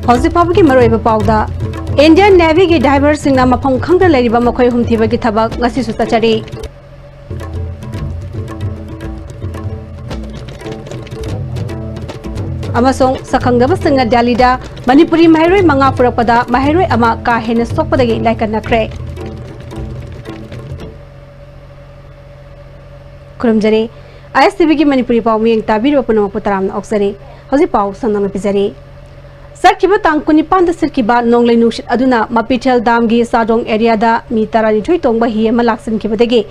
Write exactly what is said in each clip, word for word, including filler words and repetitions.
ꯍꯧꯖꯤꯛ ꯐꯥꯎꯕꯒꯤ ꯃꯔꯨꯑꯣꯏꯕ ꯄꯥꯎꯗ, Indian Navy-ꯒꯤ diver-ꯁꯤꯡꯅ ꯃꯐꯝ ꯈꯪꯗꯅ ꯂꯩꯔꯤꯕ ꯃꯈꯣꯏ ꯑꯍꯨꯝ ꯊꯤꯕꯒꯤ ꯊꯕꯛ ꯉꯁꯤꯁꯨ ꯆꯠꯊꯔꯤ꯫ ꯑꯃꯁꯨꯡ ꯁꯛꯈꯪꯗꯕꯁꯤꯡꯅ ꯗꯦꯜꯂꯤꯗ ꯃꯅꯤꯄꯨꯔꯤ ꯃꯍꯩꯔꯣꯏ ꯃꯉꯥ ꯄꯨꯔꯛꯄꯗ ꯃꯍꯩꯔꯣꯏ ꯑꯃ ꯀꯥ ꯍꯦꯟꯅ ꯁꯣꯛꯄꯗꯒꯤ ꯂꯥꯏꯀꯠꯅꯈ꯭ꯔꯦ꯫ ꯈꯨꯔꯨꯝꯖꯔꯤ꯫ ISTV-ꯒꯤ ꯃꯅꯤꯄꯨꯔꯤ ꯄꯥꯎ ꯃꯤꯠꯌꯦꯡ ꯇꯥꯕꯤꯔꯤꯕ ꯄꯨꯝꯅꯃꯛꯄꯨ ꯇꯔꯥꯝꯅ ꯑꯣꯛꯆꯔꯤ꯫ ꯍꯧꯖꯤꯛ ꯄꯥꯎ ꯁꯟꯗꯣꯛꯅ ꯄꯤꯖꯔꯤ꯫ ꯆꯠꯈꯤꯕ ꯇꯥꯡ ꯀꯨꯟꯅꯤꯄꯥꯟꯗ ꯁꯤꯠꯈꯤꯕ ꯅꯣꯡꯂꯩ ꯅꯨꯡꯁꯤꯠ ꯑꯗꯨꯅ ꯃꯄꯤꯊꯦꯜ ꯗꯥꯝꯒꯤ ꯆꯥꯗꯣꯡ area-ꯗ ꯃꯤ ꯇꯔꯥꯅꯤꯊꯣꯏ ꯇꯣꯡꯕ ꯍꯤ ꯑꯃ ꯂꯥꯛꯁꯤꯟꯈꯤꯕꯗꯒꯤ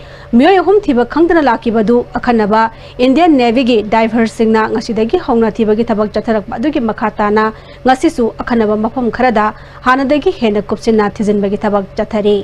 ꯃꯤꯑꯣꯏ ꯑꯍꯨꯝ ꯊꯤꯕ ꯈꯪꯗꯅ ꯂꯥꯛꯈꯤꯕ ꯑꯗꯨ ꯑꯈꯟꯅꯕ Indian Navy-ꯒꯤ diver-ꯁꯤꯡꯅ ꯉꯁꯤꯗꯒꯤ ꯍꯧꯅ ꯊꯤꯕꯒꯤ ꯊꯕꯛ ꯆꯠꯊꯔꯛꯄ ꯑꯗꯨꯒꯤ ꯃꯈꯥ ꯇꯥꯅ ꯉꯁꯤꯁꯨ ꯑꯈꯟꯅꯕ ꯃꯐꯝ ꯈꯔꯗ ꯍꯥꯟꯅꯗꯒꯤ ꯍꯦꯟꯅ ꯀꯨꯞꯁꯤꯟꯅ ꯊꯤꯖꯤꯟꯕꯒꯤ ꯊꯕꯛ ꯆꯠꯊꯔꯤ꯫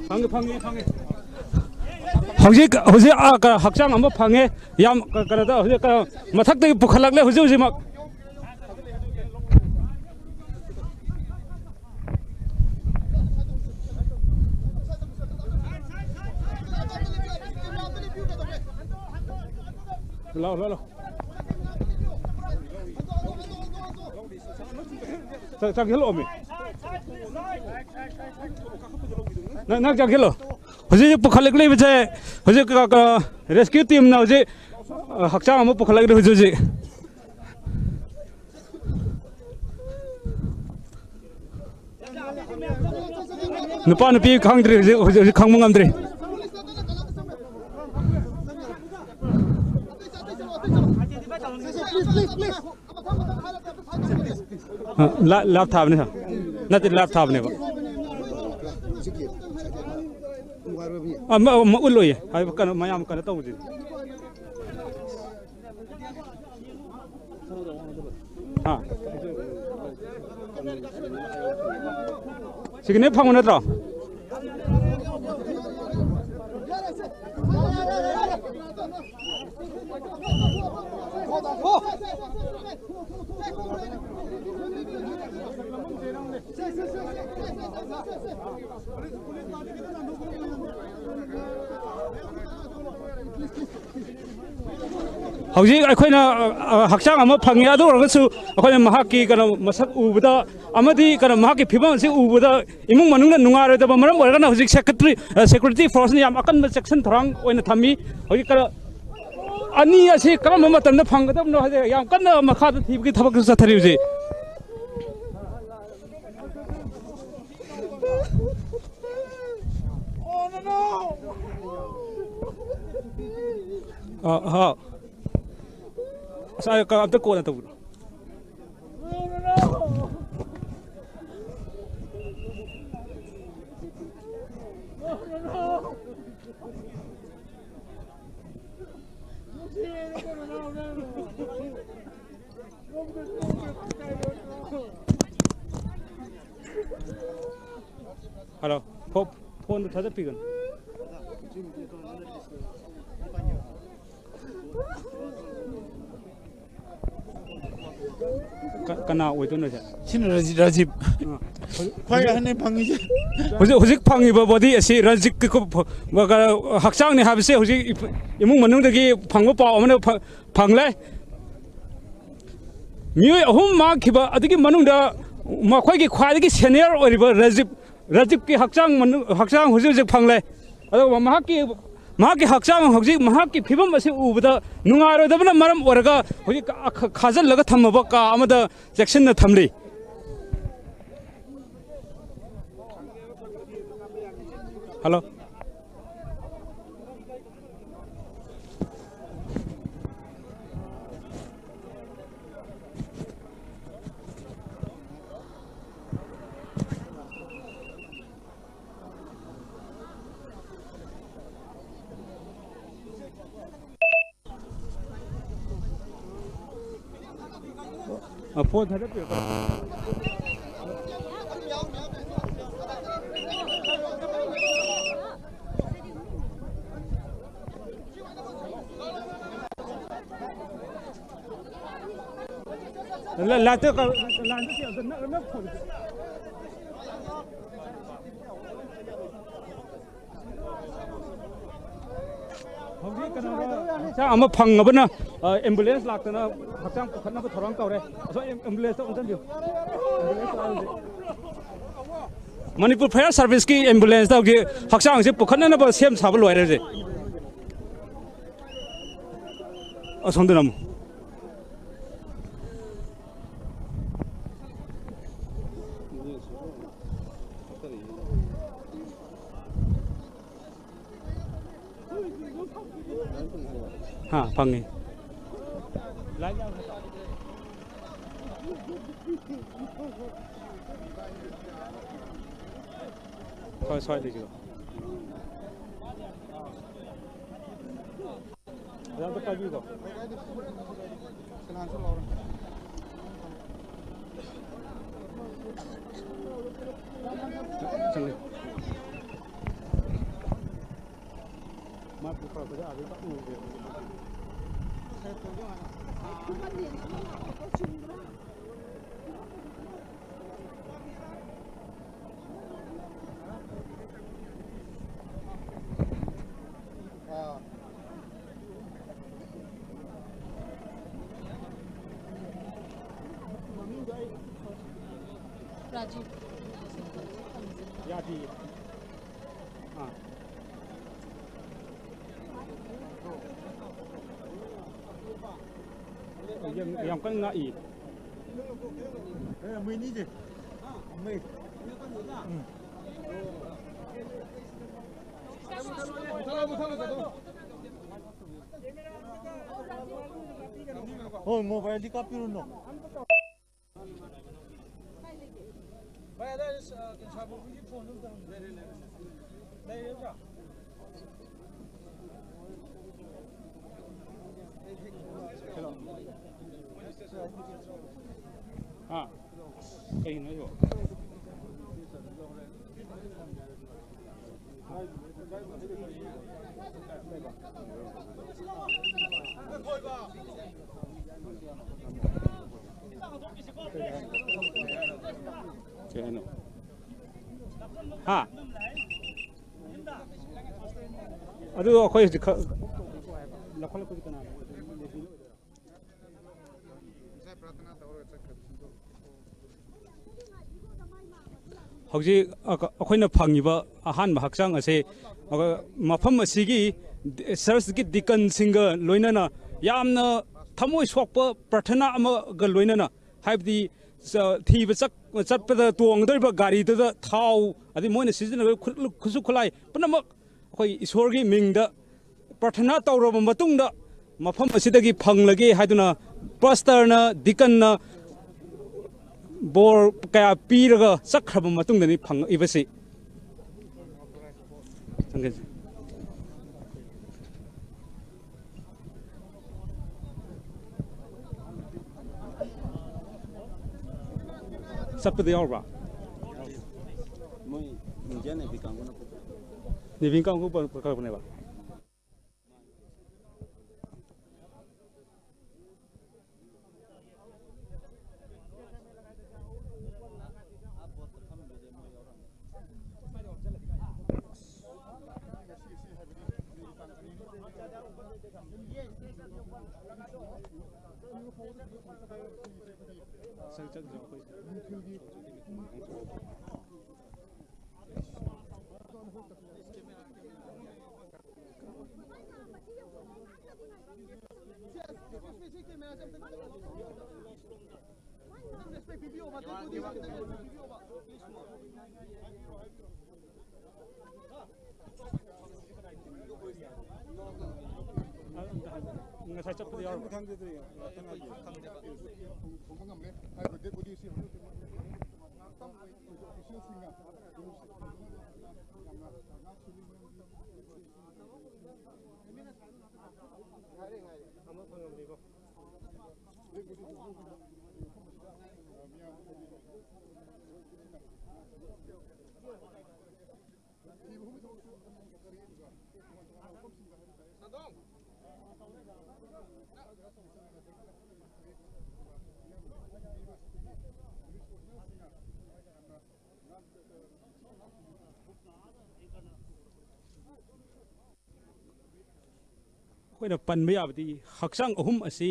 ꯐꯪꯉꯦ, ꯐꯪꯉꯦ, ꯐꯪꯉꯦ꯫ ꯍꯧꯖꯤꯛ, ꯍꯧꯖꯤꯛ, ꯑꯥ, ꯀ-, ꯍꯛꯆꯥꯡ ꯑꯃ ꯐꯪꯉꯦ꯫ ꯌꯥꯝ ꯀ-, ꯀꯩꯅꯣ ꯇꯧ-, ꯍꯧꯖꯤꯛ ꯀ-, ꯃꯊꯛꯇꯒꯤ ꯄꯨꯈꯠꯂꯛꯂꯦ ꯍꯧꯖꯤꯛ ꯍꯧꯖꯤꯛꯃꯛ꯫ ꯂꯥꯎ, ꯂꯥꯎ, ꯂꯥꯎ꯫ ꯆꯪ-, ꯆꯪꯁꯤꯜꯂꯛꯑꯣꯃꯤ꯫ ꯅꯪ, ꯅꯪ ꯆꯪꯁꯤꯜꯂꯣ꯫ ꯍꯧꯖꯤꯛ ꯍꯧꯖꯤꯛ ꯄꯨꯈꯠꯂꯛꯂꯤꯕꯁꯦ ꯍꯧꯖꯤꯛ, ꯑ, ꯑ, rescue team-ꯅ ꯍꯧꯖꯤꯛ, ꯑ, ꯍꯛꯆꯥꯡ ꯑꯃ ꯄꯨꯈꯠꯂꯛꯂꯤ ꯍꯧꯖꯤꯛ ꯍꯧꯖꯤꯛ꯫ ꯅꯨꯄꯥ ꯅꯨꯄꯤ ꯈꯪꯗ꯭ꯔꯤ, ꯍꯧꯖꯤꯛ, ꯍꯧꯖꯤꯛ, ꯍꯧꯖꯤꯛ ꯈꯪꯕ ꯉꯝꯗ꯭ꯔꯤ꯫ ꯑ, ꯂꯥ-, ꯂꯥꯞ ꯊꯥꯕꯅꯦ, ꯁꯥꯔ꯫ ꯅꯠꯇꯦ, ꯂꯥꯞ ꯊꯥꯕꯅꯦꯕ꯫ ꯑ, ꯃ-, ꯃ-, ꯎꯠꯂꯣꯏꯌꯦ꯫ ꯍꯥꯏꯕ ꯀꯩꯅꯣ, ꯃꯌꯥꯝ ꯀꯩꯅꯣ ꯇꯧꯕꯁꯤꯗꯤ꯫ ꯑꯥ꯫ ꯁꯤꯒꯅꯦꯜ ꯐꯪꯕ ꯅꯠꯇ꯭ꯔꯣ? ꯍꯧꯖꯤꯛ ꯑꯩꯈꯣꯏꯅ, ꯑ, ꯑ, ꯍꯛꯆꯥꯡ ꯑꯃ ꯐꯪꯉꯤ, ꯑꯗꯨ ꯑꯣꯏꯔꯒꯁꯨ ꯑꯩꯈꯣꯏꯅ ꯃꯍꯥꯛꯀꯤ ꯀꯩꯅꯣ ꯃꯁꯛ ꯎꯕꯗ ꯑꯃꯗꯤ ꯀꯩꯅꯣ ꯃꯍꯥꯛꯀꯤ ꯐꯤꯕꯝ ꯑꯁꯤ ꯎꯕꯗ ꯏꯃꯨꯡ ꯃꯅꯨꯡꯗ ꯅꯨꯡꯉꯥꯏꯔꯣꯏꯗꯕ ꯃꯔꯝ ꯑꯣꯏꯔꯒꯅ ꯍꯧꯖꯤꯛ ꯁꯦꯀ꯭ꯔꯦꯇꯔꯤ, ꯑ, ꯁꯦꯀ꯭ꯌꯨꯔꯤꯇꯤ ꯐꯣꯔꯁꯅ ꯌꯥꯝ ꯑꯀꯟꯕ ꯆꯦꯛꯁꯤꯟ ꯊꯧꯔꯥꯡ ꯑꯣꯏꯅ ꯊꯝꯃꯤ꯫ ꯍꯧꯖꯤꯛ ꯀꯩꯅꯣ ꯑꯅꯤ ꯑꯁꯤ ꯀꯔꯝꯕ ꯃꯇꯝꯗ ꯐꯪꯒꯗꯕꯅꯣ ꯍꯥꯏꯗꯤ ꯌꯥꯝ ꯀꯟꯅ ꯃꯈꯥꯗ ꯊꯤꯕꯒꯤ ꯊꯕꯛꯁꯨ ꯆꯠꯊꯔꯤ ꯍꯧꯖꯤꯛ꯫ ꯑ, ꯍꯥꯎ꯫ ꯑꯁ, ꯑꯩ ꯀ-, ꯑꯝꯇ ꯀꯣꯟꯅ ꯇꯧꯕꯤꯔꯣ꯫ ꯍꯜꯂꯣ, ꯐꯣ-, ꯐꯣꯟꯗꯨ ꯊꯥꯗꯠꯄꯤꯒꯅꯨ꯫ ꯀ-, ꯀꯅꯥ ꯑꯣꯏꯗꯣꯏꯅꯣ ꯁꯦ? ꯁꯤꯅ ꯔꯥꯖꯤ-, ꯔꯥꯖꯤꯕ꯫ ꯑꯥ꯫ ꯈ꯭ꯋꯥꯏ ꯑꯍꯟꯅꯦ ꯐꯪꯉꯤꯁꯦ꯫ ꯍꯧꯖꯤꯛ, ꯍꯧꯖꯤꯛ ꯐꯪꯉꯤꯕ ꯕꯣꯗꯤ ꯑꯁꯤ ꯔꯥꯖꯤꯕꯀꯤ ꯀꯨ-, ꯐ-, ꯍꯛꯆꯥꯡꯅꯤ ꯍꯥꯏꯕꯁꯤ ꯍꯧꯖꯤꯛ ꯏꯃꯨꯡ ꯃꯅꯨꯡꯗꯒꯤ ꯐꯪꯕ ꯄꯥꯎ ꯑꯃꯅ ꯐ-, ꯐꯪꯂꯦ꯫ ꯃꯤꯑꯣꯏ ꯑꯍꯨꯝ ꯃꯥꯡꯈꯤꯕ ꯑꯗꯨꯒꯤ ꯃꯅꯨꯡꯗ ꯃꯈꯣꯏꯒꯤ ꯈ꯭ꯋꯥꯏꯗꯒꯤ ꯁꯦꯅꯤꯌꯔ ꯑꯣꯏꯔꯤꯕ ꯔꯥꯖꯤꯕ, ꯔꯥꯖꯤꯕꯀꯤ ꯍꯛꯆꯥꯡ ꯃꯅꯨ-, ꯍꯛꯆꯥꯡ ꯍꯧꯖꯤꯛ ꯍꯧꯖꯤꯛ ꯐꯪꯂꯦ꯫ ꯑꯗꯨꯒ ꯃꯍꯥꯛꯀꯤ, ꯃꯍꯥꯛꯀꯤ ꯍꯛꯆꯥꯡ ꯍꯧꯖꯤꯛ ꯃꯍꯥꯛꯀꯤ ꯐꯤꯕꯝ ꯑꯁꯤ ꯎꯕꯗ ꯅꯨꯡꯉꯥꯏꯔꯣꯏꯗꯕꯅ ꯃꯔꯝ ꯑꯣꯏꯔꯒ ꯍꯧꯖꯤꯛ ꯈꯥ-, ꯈꯥꯖꯤꯜꯂꯒ ꯊꯝꯃꯕ ꯀꯥ ꯑꯃꯗ ꯆꯦꯛꯁꯤꯟꯅ ꯊꯝꯂꯤ꯫ ꯍꯜꯂꯣ꯫ ꯑ, ꯐꯣꯟ ꯊꯥꯗꯠꯄꯤꯔꯣ꯫ ꯂ-, ꯂꯥꯏꯠꯇ ꯀ-, ꯂꯥꯏꯟꯗ ꯀꯌꯥ ꯅꯛ-, ꯅꯛ ꯐꯣꯟ꯫ ꯍꯧꯖꯤꯛ ꯀꯩꯅꯣꯗ ꯍꯛꯆꯥꯡ ꯑꯃ ꯐꯪꯉꯕꯅ, ꯑ, ꯑꯦꯝꯕꯨꯂꯦꯟꯁ ꯂꯥꯛꯇꯅ ꯍꯛꯆꯥꯡ ꯄꯨꯈꯠꯅꯕ ꯊꯧꯔꯥꯡ ꯇꯧꯔꯦ꯫ ꯑꯁꯣꯝ ꯑꯦꯝ-, ꯑꯦꯝꯕꯨꯂꯦꯟꯁꯇ ꯑꯣꯟꯁꯤꯟꯕꯤꯌꯨ꯫ ꯑꯦꯝꯕꯨꯂꯦꯟꯁ ꯂꯥꯛꯑꯣ ꯍꯧꯖꯤꯛ꯫ ꯃꯅꯤꯄꯨꯔ ꯐꯥꯌꯔ ꯁꯥꯔꯚꯤꯁꯀꯤ ꯑꯦꯝꯕꯨꯂꯦꯟꯁꯇ ꯍꯧꯖꯤꯛ ꯍꯛꯆꯥꯡꯁꯦ ꯄꯨꯈꯠꯅꯅꯕ ꯁꯦꯝ ꯁꯥꯕ ꯂꯣꯏꯔꯦ ꯍꯧꯖꯤꯛ꯫ ꯑꯁꯣꯝꯗꯅ ꯑꯃꯨꯛ꯫ ꯍꯥ, ꯐꯪꯉꯤ꯫ ꯍꯣꯏ, ꯁ꯭ꯋꯥꯏꯗꯒꯤꯔꯣ? ꯑꯗ ꯑꯝꯇ ꯄꯥꯏꯕꯤꯌꯨꯀꯣ꯫ ꯆꯪꯉꯦ꯫ ꯃꯥ ꯄꯨꯈꯠꯂꯛꯄꯁꯦ ꯑꯥꯗꯩ ꯄꯥꯛ ꯎꯗꯦꯕ꯫ ꯌꯥꯗꯤꯌꯦ꯫ ꯑꯥ꯫ ꯌꯥꯝ, ꯌꯥꯝ ꯀꯟꯅ ꯉꯥꯛꯏ꯫ ꯑꯦ, ꯃꯣꯏꯅꯤꯁꯦ꯫ ꯃꯣꯏ꯫ ꯎꯝ꯫ ꯍꯣꯏ, ꯃꯣꯕꯥꯏꯜꯗꯤ ꯀꯥꯞꯄꯤꯔꯨꯅꯨ꯫ ꯚꯥꯏ, ꯑꯗꯥꯏꯗ, ꯑ, ꯀꯩꯅꯣ, ꯁꯥꯔ ꯕꯣꯕꯤꯒꯤ ꯐꯣꯟꯗꯣ ꯑꯝꯇ ꯍꯪꯕꯤꯌꯨ꯫ ꯂꯩꯔꯦ, ꯂꯩꯔꯦ ꯅꯠꯇ꯭ꯔꯣ? ꯍꯥ? ꯀꯩꯅꯣ ꯍꯥꯏꯁꯤꯕꯣ? ꯀꯩ ꯍꯥꯏꯅꯣ? ꯍꯥ? ꯑꯗꯨ ꯑꯩꯈꯣꯏ ꯍꯧꯖꯤꯛ ꯈ-, ꯂꯧꯈꯠꯂꯛꯄꯗꯤ ꯀꯅꯥꯅꯣ? ꯍꯧꯖꯤꯛ ꯑꯩꯈꯣꯏꯅ ꯐꯪꯉꯤꯕ ꯑꯍꯥꯟꯕ ꯍꯛꯆꯥꯡ ꯑꯁꯦ, ꯑ, ꯃꯐꯝ ꯑꯁꯤꯒꯤ ꯆꯔꯆꯀꯤ ꯗꯤꯀꯟꯁꯤꯡꯒ ꯂꯣꯏꯅꯅ ꯌꯥꯝꯅ ꯊꯃꯣꯏ ꯁꯣꯛꯄ ꯄ꯭ꯔꯊꯅꯥ ꯑꯃꯒ ꯂꯣꯏꯅꯅ, ꯍꯥꯏꯕꯗꯤ, ꯆ-, ꯊꯤꯕ ꯆꯠ-, ꯆꯠꯄꯗ ꯇꯣꯡꯒꯗꯧꯔꯤꯕ ꯒꯥꯔꯤꯗꯨꯗ ꯊꯥꯎ, ꯑꯗꯩ ꯃꯣꯏꯅ ꯁꯤꯖꯤꯟꯅꯒꯗꯧꯔꯤꯕ ꯈꯨꯠ-, ꯈꯨꯠꯁꯨ ꯈꯨꯠꯂꯥꯏ ꯄꯨꯝꯅꯃꯛ ꯑꯩꯈꯣꯏ ꯏꯁꯣꯔꯒꯤ ꯃꯤꯡꯗ ꯄ꯭ꯔꯊꯅꯥ ꯇꯧꯔꯕ ꯃꯇꯨꯡꯗ, ꯃꯐꯝ ꯑꯁꯤꯗꯒꯤ ꯐꯪꯂꯒꯦ ꯍꯥꯏꯗꯨꯅ ꯄꯥꯁꯇꯔꯅ, ꯗꯤꯀꯟꯅ ꯕꯣꯔ ꯀꯌꯥ ꯄꯤꯔꯒ ꯆꯠꯈ꯭ꯔꯕ ꯃꯇꯨꯡꯗꯅꯤ ꯐꯪꯉꯛꯏꯕꯁꯤ꯫ ꯆꯠꯄꯗ ꯌꯥꯎꯔꯕ꯭ꯔꯥ? ꯃꯣꯏ ꯏꯟꯗꯤꯌꯥꯟ ꯅꯦꯚꯤ ꯀꯥꯡꯕꯨꯅ ꯄꯨ-, ꯅꯦꯚꯤ ꯀꯥꯡꯕꯨ ꯄꯨꯔꯛꯄꯅꯦꯕ꯫ ꯉꯁꯥꯏ ꯆꯠꯄꯗ ꯌꯥꯎꯔꯕ? ꯈꯪꯖꯗ꯭ꯔꯤ꯫ ꯉꯥꯛꯇꯪ ꯉꯥꯏꯕꯤꯌꯨ꯫ ꯐꯪꯕ ꯉꯝꯃꯦ ꯍꯥꯏꯕ ꯗꯦꯠ ꯕꯣꯗꯤꯁꯤ ꯍꯧꯖꯤꯛ ꯉꯥꯛꯇꯪ ꯑꯣꯐꯤꯁꯤꯌꯦꯜꯁꯤꯡꯅ ꯌꯥꯝꯅ ꯉꯥꯛ ꯁꯦꯜꯂꯤ꯫ ꯉꯥꯏꯔꯦ, ꯉꯥꯏꯔꯦ꯫ ꯑꯃ ꯐꯪꯉꯝꯅꯤꯀꯣ꯫ ꯑꯩꯈꯣꯏꯅ ꯄꯟꯕ ꯌꯥꯕꯗꯤ ꯍꯛꯆꯥꯡ ꯑꯍꯨꯝ ꯑꯁꯤ